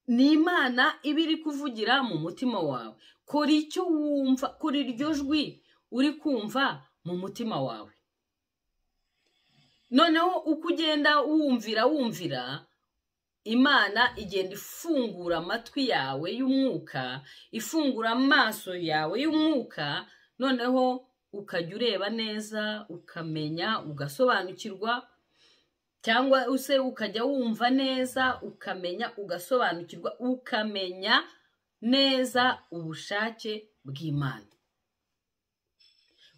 Ni Imana iba iri kuvugira mu mutima wawe. Kora icyo wumva, kora iryo jwi uri kumva mu mutima wawe. Noneho uko ugenda wumvira wumvira, Imana igenda ifungura amatwi yawe y'umwuka, ifungura amaso yawe y'umwuka, noneho ukajya ureba neza, ukamenya, ugasobanukirwa, cyangwa se ukajya wumva neza, ukamenya, ugasobanukirwa, ukamenya neza ubushake bw'Imana.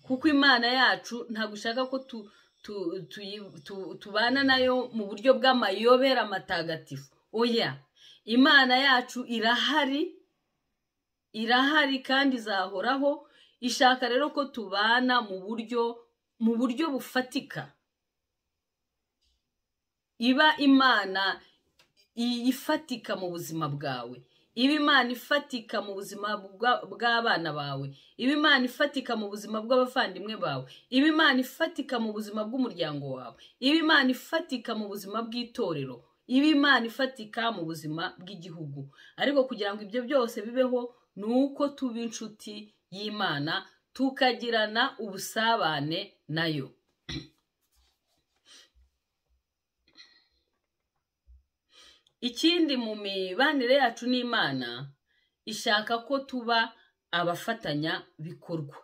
Kuko Imana yacu ntabwo ishaka ko tubana nayo mu buryo bw'amayobera matagatifu. Oya, Imana yacu irahari, irahari kandi izahoraho. Ishaka rero ko tubana mu buryo bufatika. Iba Imana ifatika mu buzima bwawe, iba Imana ifatika mu buzima bw'abana bawe, iba Imana ifatika mu buzima bw'abavandimwe bawe, iba Imana ifatika mu buzima bw'umuryango wawe, iba Imana ifatika mu buzima bw'itorero, iba Imana ifatika mu buzima bw'igihugu. Ariko kugira ngo ibyo byose bibeho ni uko tuba inshuti y'Imana, tukagirana ubusabane nayo. Ikindi mu mibanire yacu n'Imana, ishaka ko tuba abafatanya bikorwa.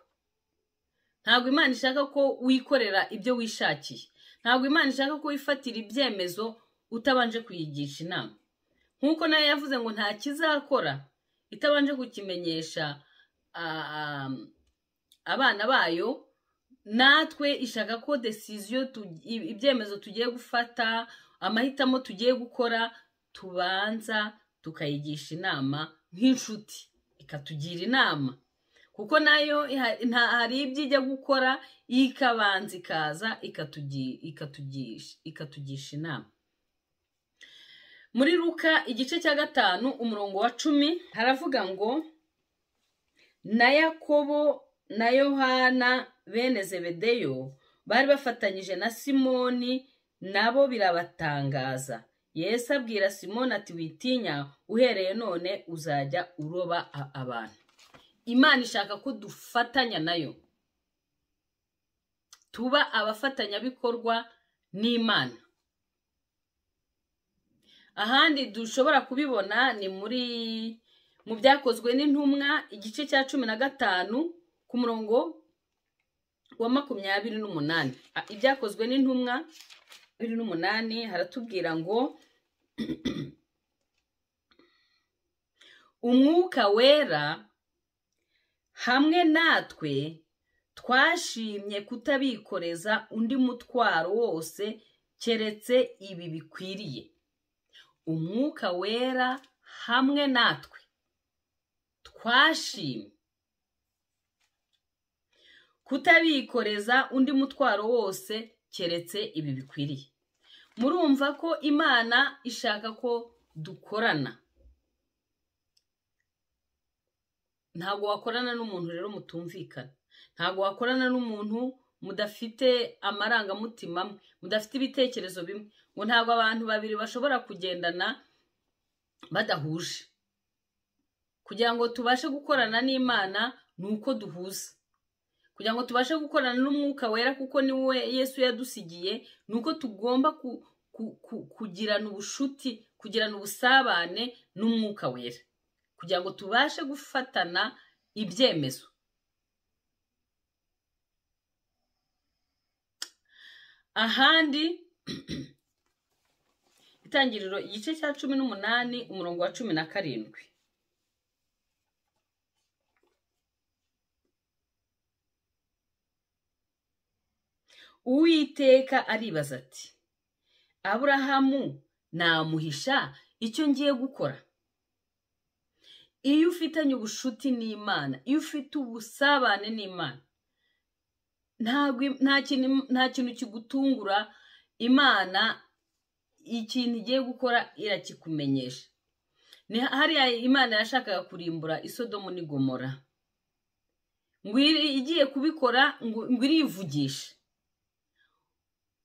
Ntabwo Imana ishaka ko wikorera ibyo wishakiye, ntabwo Imana ishaka ko wifatira ibyemezo utabanje kuyigisha inama. Nk'uko nayo yavuze ngo nta kizakora itabanje kukimenyesha abana bayo, natwe ishaka ko decision, ibyemezo tugiye gufata, amahitamo tugiye gukora, tubanza tukayigisha inama nk'inshuti, ikatugira inama. Kuko nayo hari ibyo ijya gukora ikabanza ikaza ikatugisha inama. Muri Luka igice cya 5 umurongo wa 10 haravuga ngo na Yakobo na Yohana bene Zebedeyo bari bafatanyije na Simoni, nabo birabatangaza. Yesu abwira Simoni ati witinya, uhereye none uzajya uroba abantu. Imana ishaka ko dufatanya nayo, tuba abafatanyabikorwa n'Imana. Ahandi dushobora kubibona ni mu byakozwe n'intumwa igice cya 15 ku murongo wa 28. Ibyakozwe n'intumwa 28 haratubwira ngo Umwuka wera hamwe natwe twashimye kutabikoreza undi mutwaro wose keretse ibi bikwiriye. Umwuka wera hamwe natwe twashimye kutabikoreza undi mutwaro wose keretse ibi bikwiriye. Murumva ko Imana ishaka ko dukorana. Ntabwo wakorana n'umuntu rero mutumvikana, ntabwo wakorana n'umuntu mudafite amarangamutima amwe, mudafite ibitekerezo bimwe. Ngo ntabwo abantu babiri bashobora kugendana badahuje. Kugira ngo tubashe gukorana n'Imana ni uko duhuza. Kugira ngo tubashe gukorana n'Umwuka wera, kuko ni we Yesu yadusigiye, ni uko tugomba kugirana ubushuti, kugirana ubusabane n'Umwuka wera, kugira ngo tubashe gufatana ibyemezo. Ahandi Itangiriro igice cya 18 umurongo wa 17. Uwiteka aribaza ati Aburahamu namuhisha icyo ngiye gukora? Iyo ufitanye ubushuti n'Imana, iyo ufite ubusabane n'Imana, nta kintu kigutungura. Imana ikintu igiye gukora irakikumenyesha. Ni hariya Imana yashakaga kurimbura Isodomu n'i Gomora, ngo igiye kubikora ngo irivugisha,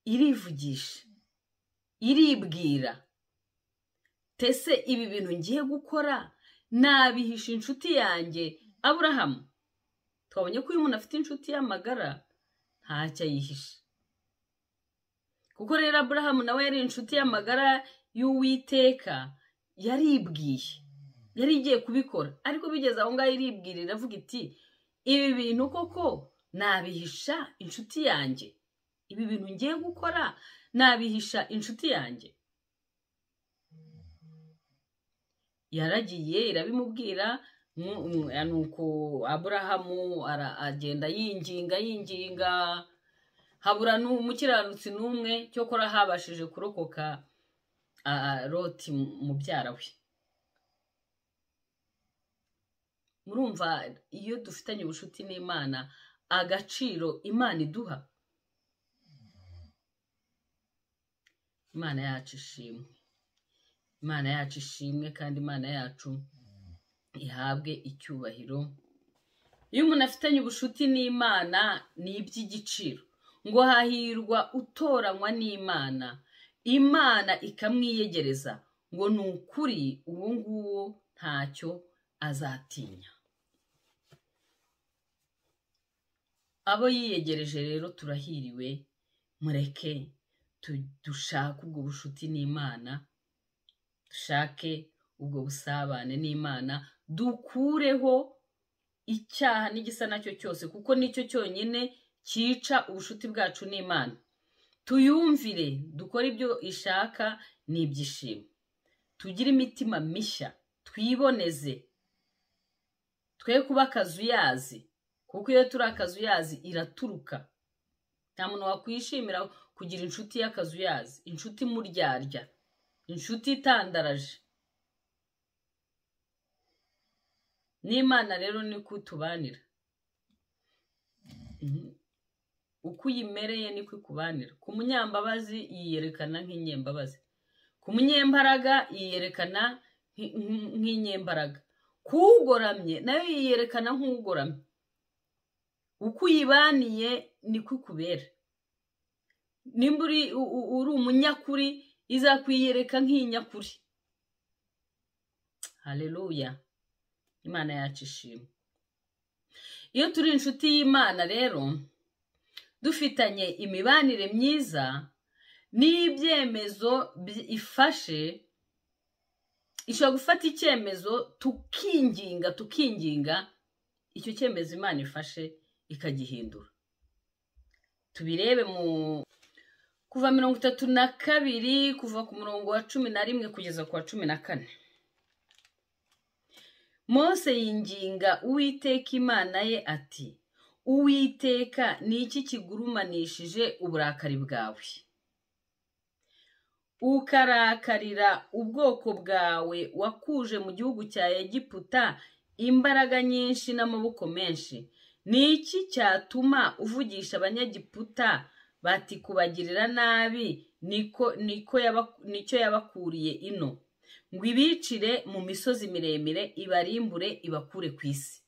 irivugisha, iribwira tese ibi bintu ngiye gukora nabihisha inshuti yanjye Aburahamu. Twabonye ko uyu muntu afite inshuti y'amagara ntacyo ayihisha. Kuko rero Aburahamu nawe yari inshuti y'amagara y'Uwiteka yaribwiye, yari igiye kubikora, ariko bigeze aho ngaho iribwira iravuga iti ibi bintu koko nabihisha inshuti yanjye, ibi bintu ngiye gukora nabihisha inshuti yanjye. Yaragiye irabimubwira, nuko Aburahamu agenda yinginga yinginga, habura n'umukiranutsi n'umwe, cyokora habashije kurokoka Loti mubyara we. Murumva iyo dufitanye ubucuti n'Imana agaciro Imana iduha. Imana yacu ishimwe, Imana yacu ishimwe, kandi Imana yacu ihabwe icyubahiro. Iyo umuntu afitanye ubucuti n'Imana ni iby'igiciro. Ngo hahirwa utoranywa n'Imana, Imana ikamwiyegereza, ngo ni ukuri uwo nguwo ntacyo azatinya. Abo yiyegereje rero turahiriwe, mureke dushake ubwo bucuti n'Imana, dushake ubwo busabane n'Imana, dukureho icyaha n'igisa nacyo cyose, kuko nicyo cyonyine cyica ubucuti bwacu n'Imana. Tuyumvire, dukore ibyo ishaka n'ibyishimo, tugire imitima mishya, twiboneze, twe kuba akazuyazi, kuko iyo turi akazuyazi iraturuka. Nta muntu wakwishimira kugira inshuti y'akazuyazi, inshuti muryarya, inshuti itandaraje. N'Imana rero niko itubanira, uko uyimereye niko ikubanira. Ku munyambabazi yiyerekana nk'inyembabazi, ku munyembaraga yiyerekana nk'inyembaraga, kugoramye nayo yiyerekana nk'ugoramye. Uko uyibaniye niko ikubera. Nimba uri umunyakuri izakwiyereka nk'inyakuri. Haleluya, Imana yacu ishimwe. Iyo turi inshuti y'Imana rero dufitanye imibanire myiza n'ibyemezo ifashe, ishobora gufata icyemezo tukinginga tukinginga, icyo cyemezo Imana ifashe ikagihindura. Tubirebe mu Kuva 32, kuva ku murongo wa 11 kugeza ku wa 14. Mose yinginga Uwiteka Imana ye ati Uwiteka, ni iki kigurumanishije uburakari bwawe, ukarakarira ubwoko bwawe wakuje mu gihugu cya Egiputa imbaraga nyinshi n'amaboko menshi? Ni iki cyatuma uvugisha Abanyegiputa bati kubagirira nabi nicyo yabakuriye ino, ngo ibicire mu misozi miremire, ibarimbure, ibakure ku isi?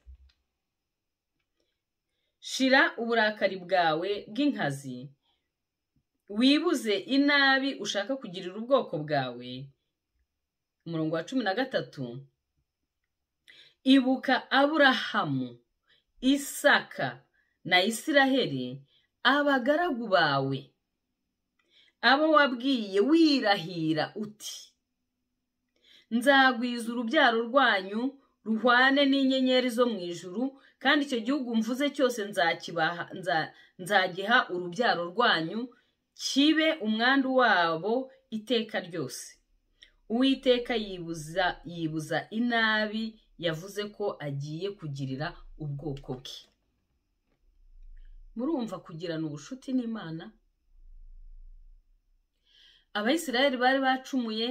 Shira uburakari bwawe bw'inkazi, wibuze inabi ushaka kugirira ubwoko bwawe. Umurongo wa 13, ibuka Aburahamu, Isaka na Isiraheli, abagaragu bawe, abo wabwiye wirahira uti nzagwiza urubyaro rwanyu ruhwane n'inyenyeri zo mu ijuru, kandi icyo gihugu mvuze cyose nzagiha urubyaro rwanyu kibe umwandu wabo iteka ryose. Uwiteka yibuza inabi yavuze ko agiye kugirira ubwoko bwe. Murumva kugirana ubucuti n'Imana. Abayisiraheli bari bacumuye,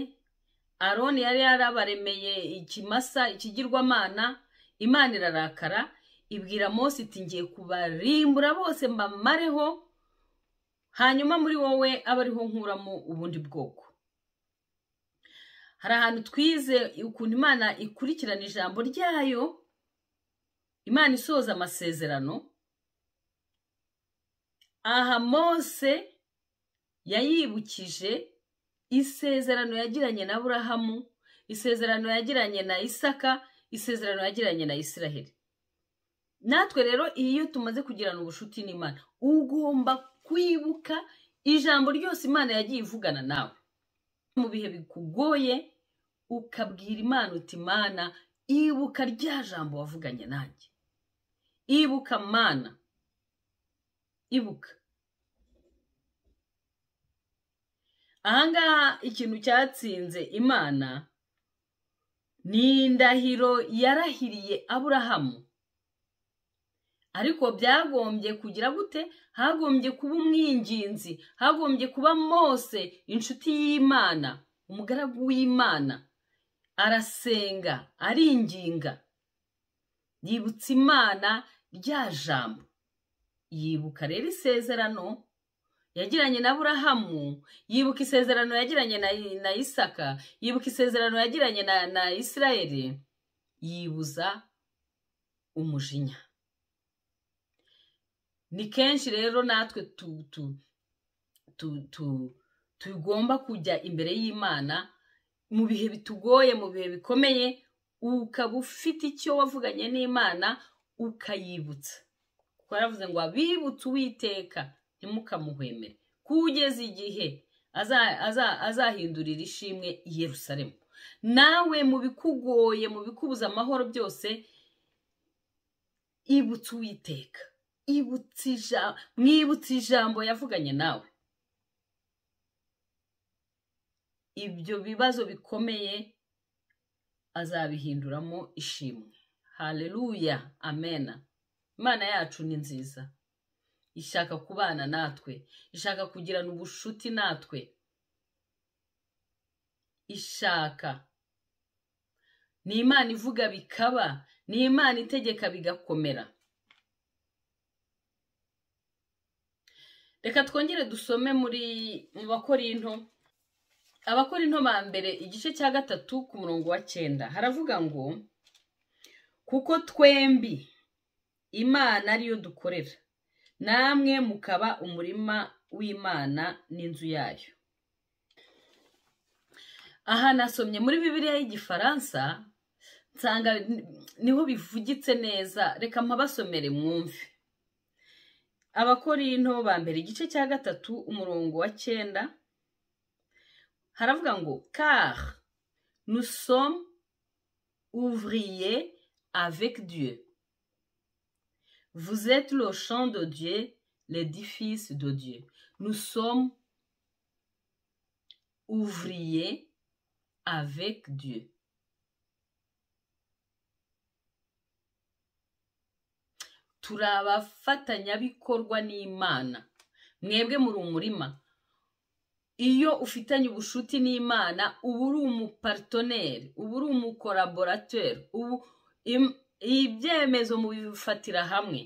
Aroni yari yarabaremeye ikimasa, ikigirwamana. Imana irarakara ibwira Mose iti ngiye kubarimbura bose mbamareho, hanyuma muri wowe abe ariho nkuramo ubundi bwoko. Hari ahantu twize ukuntu Imana ikurikirana ijambo ryayo, Imana isoza amasezerano. Aha Mose yayibukije isezerano yagiranye na Aburahamu, isezerano yagiranye na Isaka, isezerano yagiranye na Isiraheli. Natwe rero iyo tumaze kugirana ubucuti n'Imana, ugomba kwibuka ijambo ryose Imana yagiye ivugana nawe. Mu bihe bikugoye ukabwira Imana uti Mana, ibuka rya jambo wavuganye nanjye, ibuka Mana, ibuka. Ahangaha ikintu cyatsinze Imana ni indahiro yarahiriye Aburahamu. Ariko byagombye kugira gute? Hagombye kuba umwinginzi, hagombye kuba Mose inshuti y'Imana, umugaragu w'Imana. Arasenga, aringinga, yibutsa Imana rya jambo. Yibuka rero isezerano yagiranye na Aburahamu, yibuka isezerano yagiranye na Isaka, yibuka isezerano yagiranye na Isirayeli, yibuza umujinya. Ni kenshi rero natwe tugomba kujya imbere y'Imana mu bihe bitugoye, mu bihe bikomeye, ukaba ufite icyo wavuganye n'Imana ukayibutsa. Kuko yaravuze ngo abibutse Uwiteka ntimukamuhwemere, kugeza igihe azahindurira ishimwe i Yerusalemu. Nawe mu bikugoye, mu bikubuza amahoro byose, ibutse Uwiteka, mwibutse ijambo yavuganye nawe. Ibyo bibazo bikomeye azabihinduramo ishimwe. Haleluya, amena. Imana yacu ni nziza, ishaka kubana natwe, ishaka kugirana ubushuti natwe, ishaka. Ni Imana ivuga bikaba, ni Imana itegeka bigakomera. Reka twongere dusome muri mu Bakorinto, Abakorinto ba mbere igice cya 3 ku murongo wa 9, haravuga ngo kuko twembi Imana ariyo dukorera, namwe mukaba umurima w'Imana n'inzu yayo. Aha nasomye muri Bibiliya y'Igifaransa, nsanga niho bivugitse neza, reka mpabasomere mwumve. Abakorinto ba mbere igice cya 3 umurongo wa 9, haravuga ngo car nous sommes ouvriers avec Dieu. Vous êtes le champ de Dieu, l'édifice de Dieu. Nous sommes ouvriers avec Dieu. Turi abafatanyabikorwa n'Imana. Mwebwe muri umurima. Iyo ufitanye ubushuti n'Imana, uba uri umuparteneri, uba uri umukoraborateur, ubu ibyemezo mubifatira hamwe.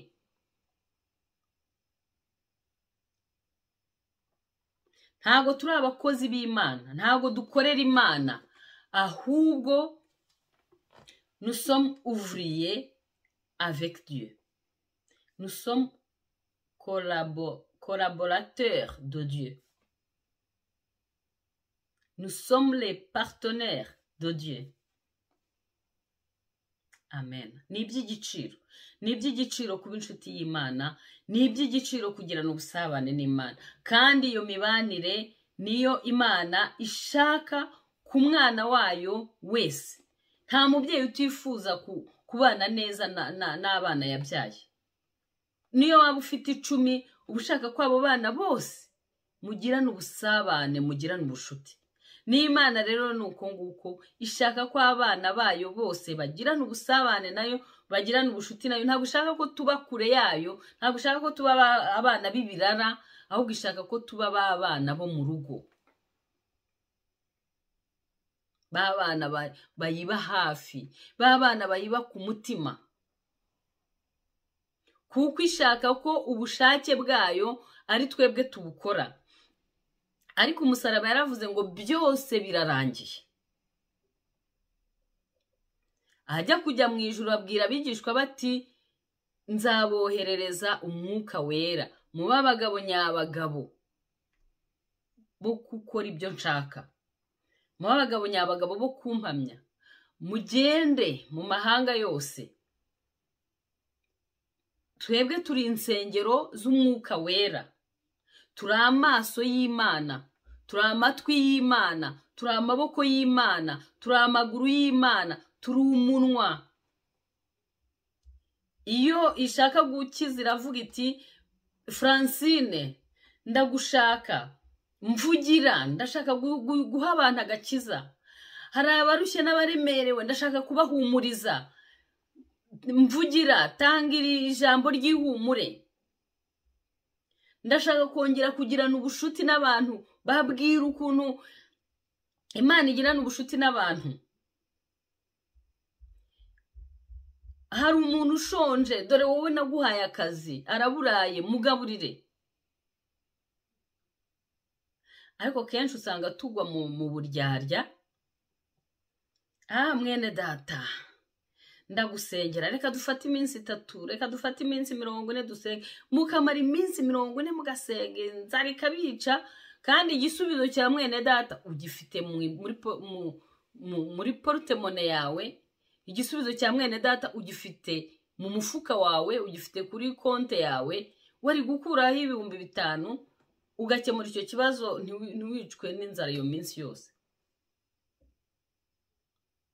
Ntabwo turi abakozi b'Imana, ntabwo dukorera Imana, ahubwo nous sommes ouvriers avec Dieu. Nous sommes collaborateurs de Dieu. Nous sommes les partenaires de Dieu. Amen. Ni iby'igiciro. Ni iby'igiciro kuba inshuti y'Imana, ni iby'igiciro kugirana ubusabane n'Imana. Kandi iyo mibanire niyo Imana ishaka ku mwana wayo wese. Nta mubyeyi utifuza kubana neza n'abana yabyaye. Niyo waba ufite 10, uba ushaka ko abo bana bose mugirana ubusabane, mugirana ubushuti. N'Imana rero ni uko nguko ishaka ko abana bayo bose bagirana ubusabane nayo, bagirana ubushuti nayo. Ntabwo ishaka ko tuba kure yayo, ntabwo ishaka ko tuba abana b'ibirara, ahubwo ishaka ko tuba abana bo mu rugo, b'abana bayiba hafi, b'abana bayiba ku mutima, kuko ishaka ko ubushake bwayo ari twebwe tubukora. Ariko umusaraba yaravuze ngo byose birarangiye. Ajya kujya mu ijuru abwira abigishwa bati nzaboherereza umwuka wera, mube abagabo nyabagabo bo gukora ibyo nshaka, mube abagabo nyabagabo bo kumpamya, mugende mu mahanga yose. Twebwe turi insengero z'umwuka wera, turi amaso y'Imana, Turi amatwi y'Imana, turi amaboko y'Imana, turi amaguru y'Imana, turi umunwa. Iyo ishaka gukiza iravuga iti Francine ndagushaka, mvugira, ndashaka guha abantu agakiza. Hari abarushye n'abaremerewe, ndashaka kubahumuriza. Mvugira, tanga ijambo ry'ihumure. Ndashaka kongera kugirana ubushuti n'abantu, babwira ukuntu Imana igirana ubushuti n'abantu. Hari umuntu ushonje, dore wowe naguhaye akazi, araburaye, mugaburire. Ariko kenshi usanga tugwa mu buryarya. Mwene data, ndagusengera, reka dufate iminsi 3, reka dufate iminsi 40 dusenge. Mukamara iminsi 40 mugasenga, inzara ikabica, kandi igisubizo cya mwene data ugifite muri portemone yawe. Igisubizo cya mwene data ugifite mu mufuka wawe, ugifite kuri konte yawe. Wari gukuraho 5000 ugakemura icyo kibazo, ntiwicwe n'inzara iyo minsi yose.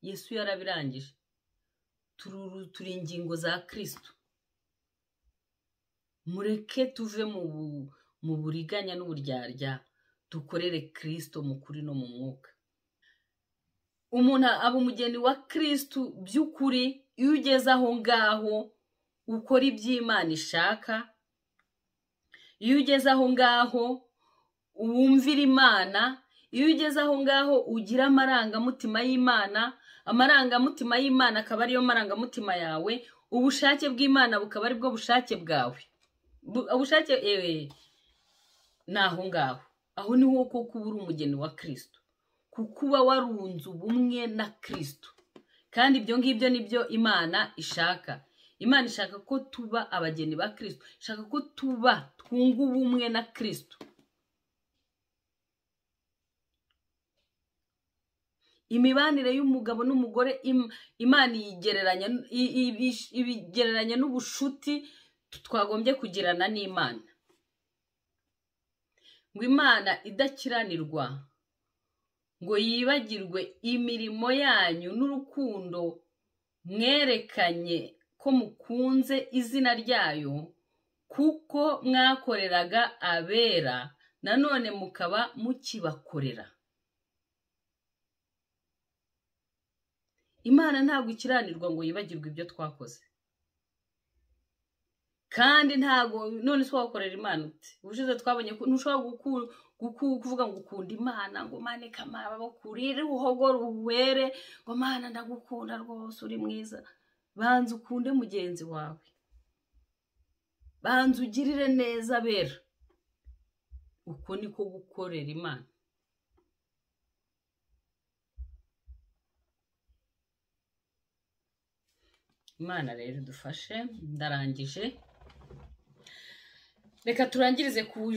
Yesu yarabirangije. Turi ingingo za Kristo. Mureke tuve mu buriganya n'uburyarya, dukorere Kristo mu kuri no mu mwuka. Umuntu aba umugeni wa Kristo by'ukuri iyo ugeze aho ngaho ukora iby'Imana ishaka, iyo ugeze aho ngaho wumvira Imana, iyo ugeze aho ngaho ugira amarangamutima y'Imana, amarangamutima y'Imana akaba ariyo marangamutima yawe, ubushake bw'Imana bukaba aribwo bushake bwawe. Ubushake ni aho ngaho. Aho niho koko uba uri umugeni wa Kristo, kuko uba warunze ubumwe na Kristo. Kandi ibyo ngibyo nibyo Imana ishaka. Imana ishaka ko tuba abageni ba Kristo, ishaka ko tuba twunga ubumwe na Kristo. Imibanire y'umugabo n'umugore Imana ibigereranya n'ubushuti twagombye kugirana n'Imana. Ngo Imana idakiranirwa ngo yibagirwe imirimo yanyu n'urukundo mwerekanye ko mukunze izina ryayo, kuko mwakoreraga abera nanone mukaba mukibakorera. Imana ntabwo ikiranirwa ngo yibagirwe ibyo twakoze. Kandi ntabwo none se wakorera Imana ute? Ubushize twabonye ko ntushobora kuvuga ngo ukunda Imana, ngo maneka amaboko urire uhogore uwere, ngo Mana ndagukunda rwose uri mwiza. Banza ukunde mugenzi wawe, banza ugirire neza abera. Uko niko gukorera Imana. Imana rero dufashe. Ndarangije. Reka turangirize ku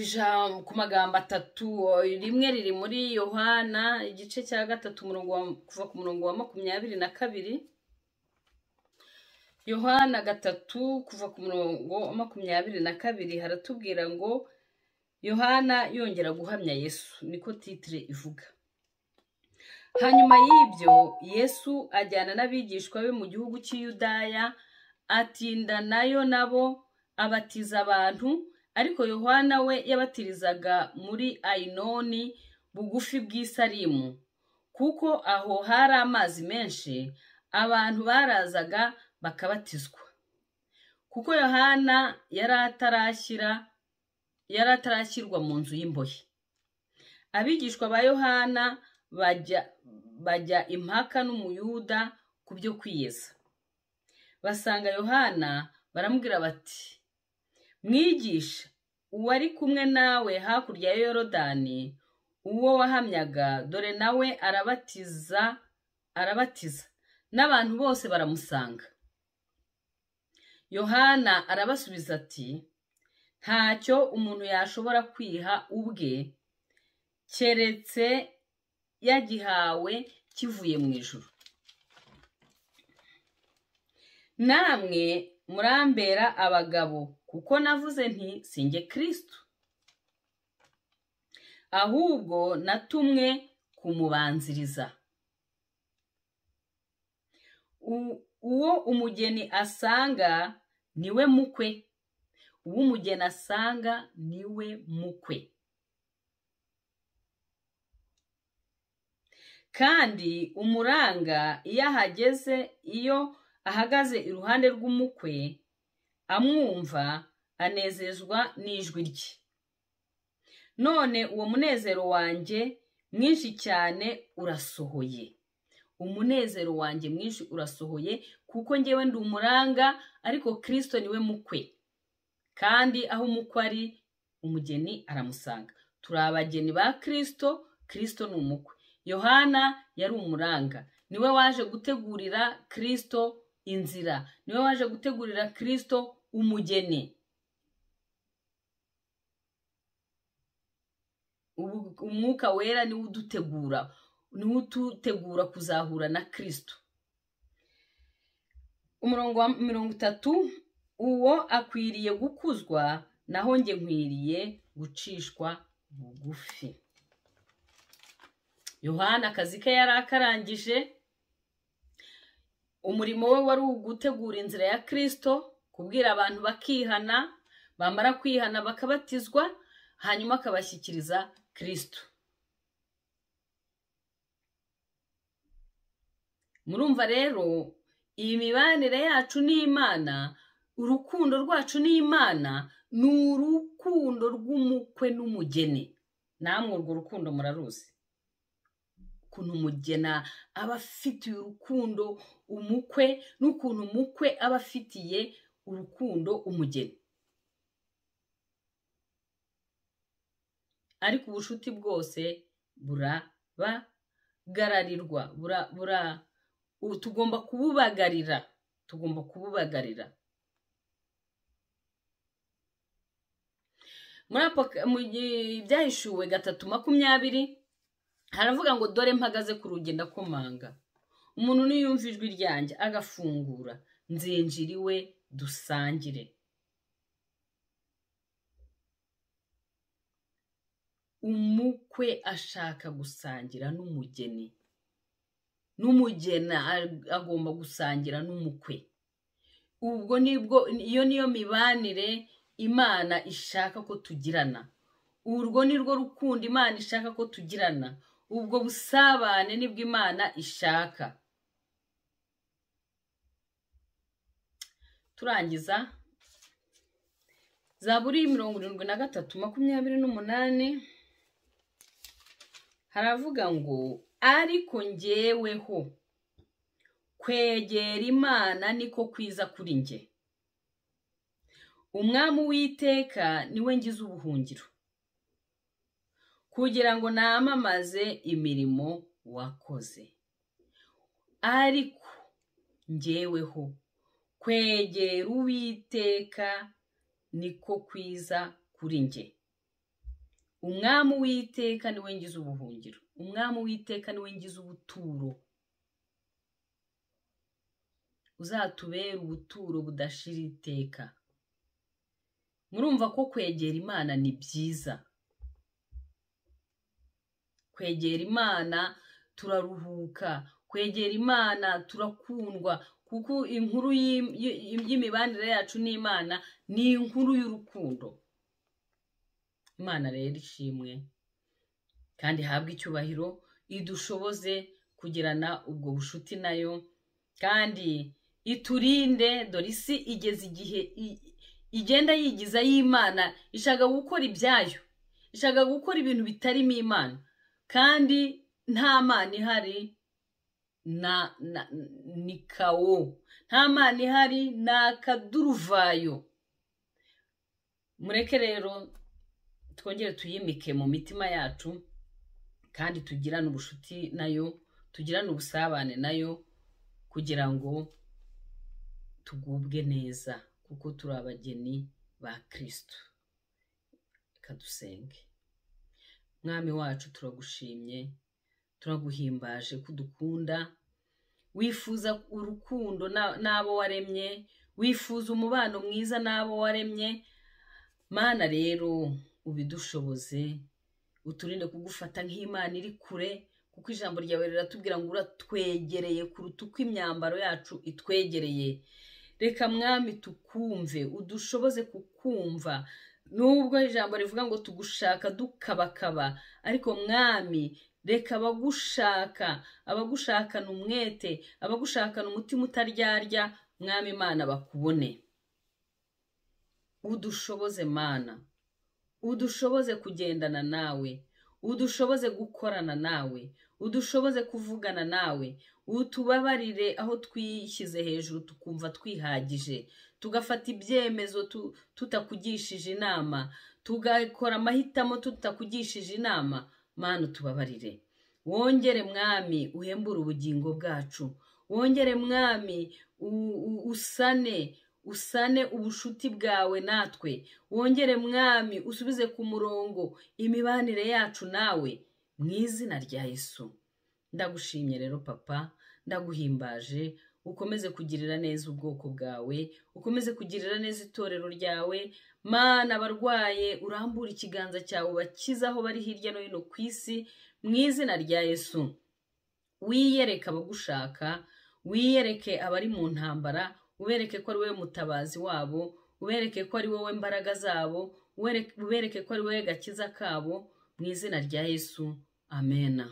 magambo 3. Rimwe riri muri Yohana igice cya 3 kuva ku murongo wa 22. Yohana 3 kuva ku murongo wa 22 haratubwira ngo Yohana yongera guhamya Yesu, niko titre ivuga. Hanyuma y'ibyo Yesu ajyana n'abigishwa be mu gihugu cy'Iyudaya, atinda nayo nabo abatiza abantu. Ariko Yohana we yabatirizaga muri Ainoni bugufi bw'Isalimu, kuko aho hari amazi menshi, abantu barazaga bakabatizwa. Kuko Yohana yari atarashyirwa mu nzu y'imbohe. Abigishwa ba Yohana bajya impaka n'Umuyuda ku byo kwiyeza. Basanga Yohana baramubwira bati, Mwigisha, uwari kumwe nawe hakurya ya Yorodani, uwo wahamyaga, dore nawe arabatiza, n'abantu bose baramusanga. Yohana arabasubiza ati, ntacyo umuntu yashobora kwiha ubwe, keretse yagihawe kivuye mu ijuru. Namwe murambera abagabo, kuko navuze nti sinjye Kristo. ahubwo natumwe kumubanziriza. Uwo umugeni asanga niwe mukwe, uwo umugeni asanga niwe mukwe. Kandi umuranga iyo ahageze, iyo ahagaze iruhande rw'umukwe amwumva, anezezwa n'ijwi rye. None uwo munezero wanjye mwinshi cyane urasohoye. Umunezero wanjye mwinshi urasohoye, kuko ngewe ndi umuranga, ariko Kristo niwe mukwe. Kandi aho umukwe ari, umugeni aramusanga. Turi abageni ba Kristo, Kristo ni umukwe. Yohana yari umuranga, niwe waje gutegurira Kristo inzira, niwe waje gutegurira Kristo umugeni. Umwuka wera niwe udutegura, niwe ututegura kuzahura na Kristo. Umurongo wa 30, uwo akwiriye gukuzwa, naho njye nkwiriye gucishwa bugufi. Yohana akazi ke yari akarangije, umurimo we wari ugutegura inzira ya Kristo, kubwira abantu bakihana, bamara kwihana bakabatizwa, hanyuma akabashyikiriza Kristo. Murumva rero iyi mibanire yacu n'Imana, urukundo rwacu n'Imana ni urukundo rw'umukwe n'umugeni. Namwe urwo rukundo muraruzi, ukuntu umugena aba afitiye urukundo umukwe, n'ukuntu umukwe aba afitiye urukundo umugeni. Ariko ubushuti bwose burabagararirwa, tugomba kububagarira, tugomba kububagarira. Mu Byahishuwe 3:20 haravuga ngo dore mpagaze ku rugi ndakomanga, umuntu niyumva ijwi ryanjye agafungura, nzinjira iwe dusangire. Umukwe ashaka gusangira n'umugeni, n'umugeni agomba gusangira n'umukwe. Ubwo nibwo, iyo niyo mibanire Imana ishaka ko tugirana. Urwo nirwo rukundo Imana ishaka ko tugirana. Ubwo busabane nibwo Imana ishaka. Turangiza Zaburi 73:28 haravuga ngo ariko njyeweho kwegera Imana niko kwiza kuri njye, Umwami Uwiteka niwe ngize ubuhungiro, kugira ngo namamaze imirimo wakoze. Ariko njyeweho kwegera Uwiteka niko kwiza kuri njye, Umwami Uwiteka niwe ngize ubuhungiro, Umwami Uwiteka niwe ngize ubuturo. Uzatubera ubuturo budashira iteka. Murumva ko kwegera Imana ni byiza. Kwegera Imana turaruhuka, kwegera Imana turakundwa, kuko inkuru y'imibanire yacu n'Imana ni inkuru y'urukundo. Imana rero ishimwe kandi ihabwe icyubahiro, idushoboze kugirana ubwo bushuti nayo, kandi iturinde. Dore isi igeze igihe igenda yigiza y'Imana, ishaka gukora ibyayo, ishaka gukora ibintu bitarimo Imana, kandi nta Mana ihari, ni kawo, nta Mana ihari, ni akaduruvayo. Mureke rero twongere tuyimike mu mitima yacu, kandi tugirane ubushuti nayo, tugirane ubusabane nayo, kugira ngo tugubwe neza, kuko turi abageni ba Kristo. Reka dusenge. Mwami wacu, turagushimye, turaguhimbaje ko udukunda, wifuza urukundo n'abo waremye, wifuza umubano mwiza n'abo waremye. Mana rero ubidushoboze, Uturinde kugufata nk'Imana iri kure, kuko ijambo ryawe riratubwira ngo uratwegereye kuruta uko imyambaro yacu itwegereye. Reka Mwami tukumve, udushoboze kukumva. Nubwo ijambo rivuga ngo tugushaka dukabakaba, ariko Mwami reka abagushaka, abagushakana umwete, abagushakana umutima utaryarya, Mwami Imana bakubone. Udushoboze Mana, udushoboze kugendana nawe, udushoboze gukorana nawe, udushoboze kuvugana nawe, utubabarire aho twishyize hejuru tukumva twihagije, tugafata ibyemezo tutakugishije inama, tugakora amahitamo tutakugishije inama. Mana utubabarire. Wongere Mwami uhembure ubugingo bwacu, wongere Mwami usane ubushuti bwawe natwe, wongere Mwami usubize ku murongo imibanire yacu nawe, mu izina rya Yesu. Ndagushimye rero Papa, ndaguhimbaje. Ukomeze kugirira neza ubwoko bwawe, ukomeze kugirira neza itorero ryawe. Mana, abarwaye urambure ikiganza cyawe ubakize aho bari hirya no hino ku isi, mu izina rya Yesu. Wiyereke abagushaka, wiyereke abari mu ntambara, ubereke ko ari wowe mutabazi wabo, ubereke ko ari wowe mbaraga zabo, ubereke ko ari wowe gakiza kabo, mu izina rya Yesu. Amena.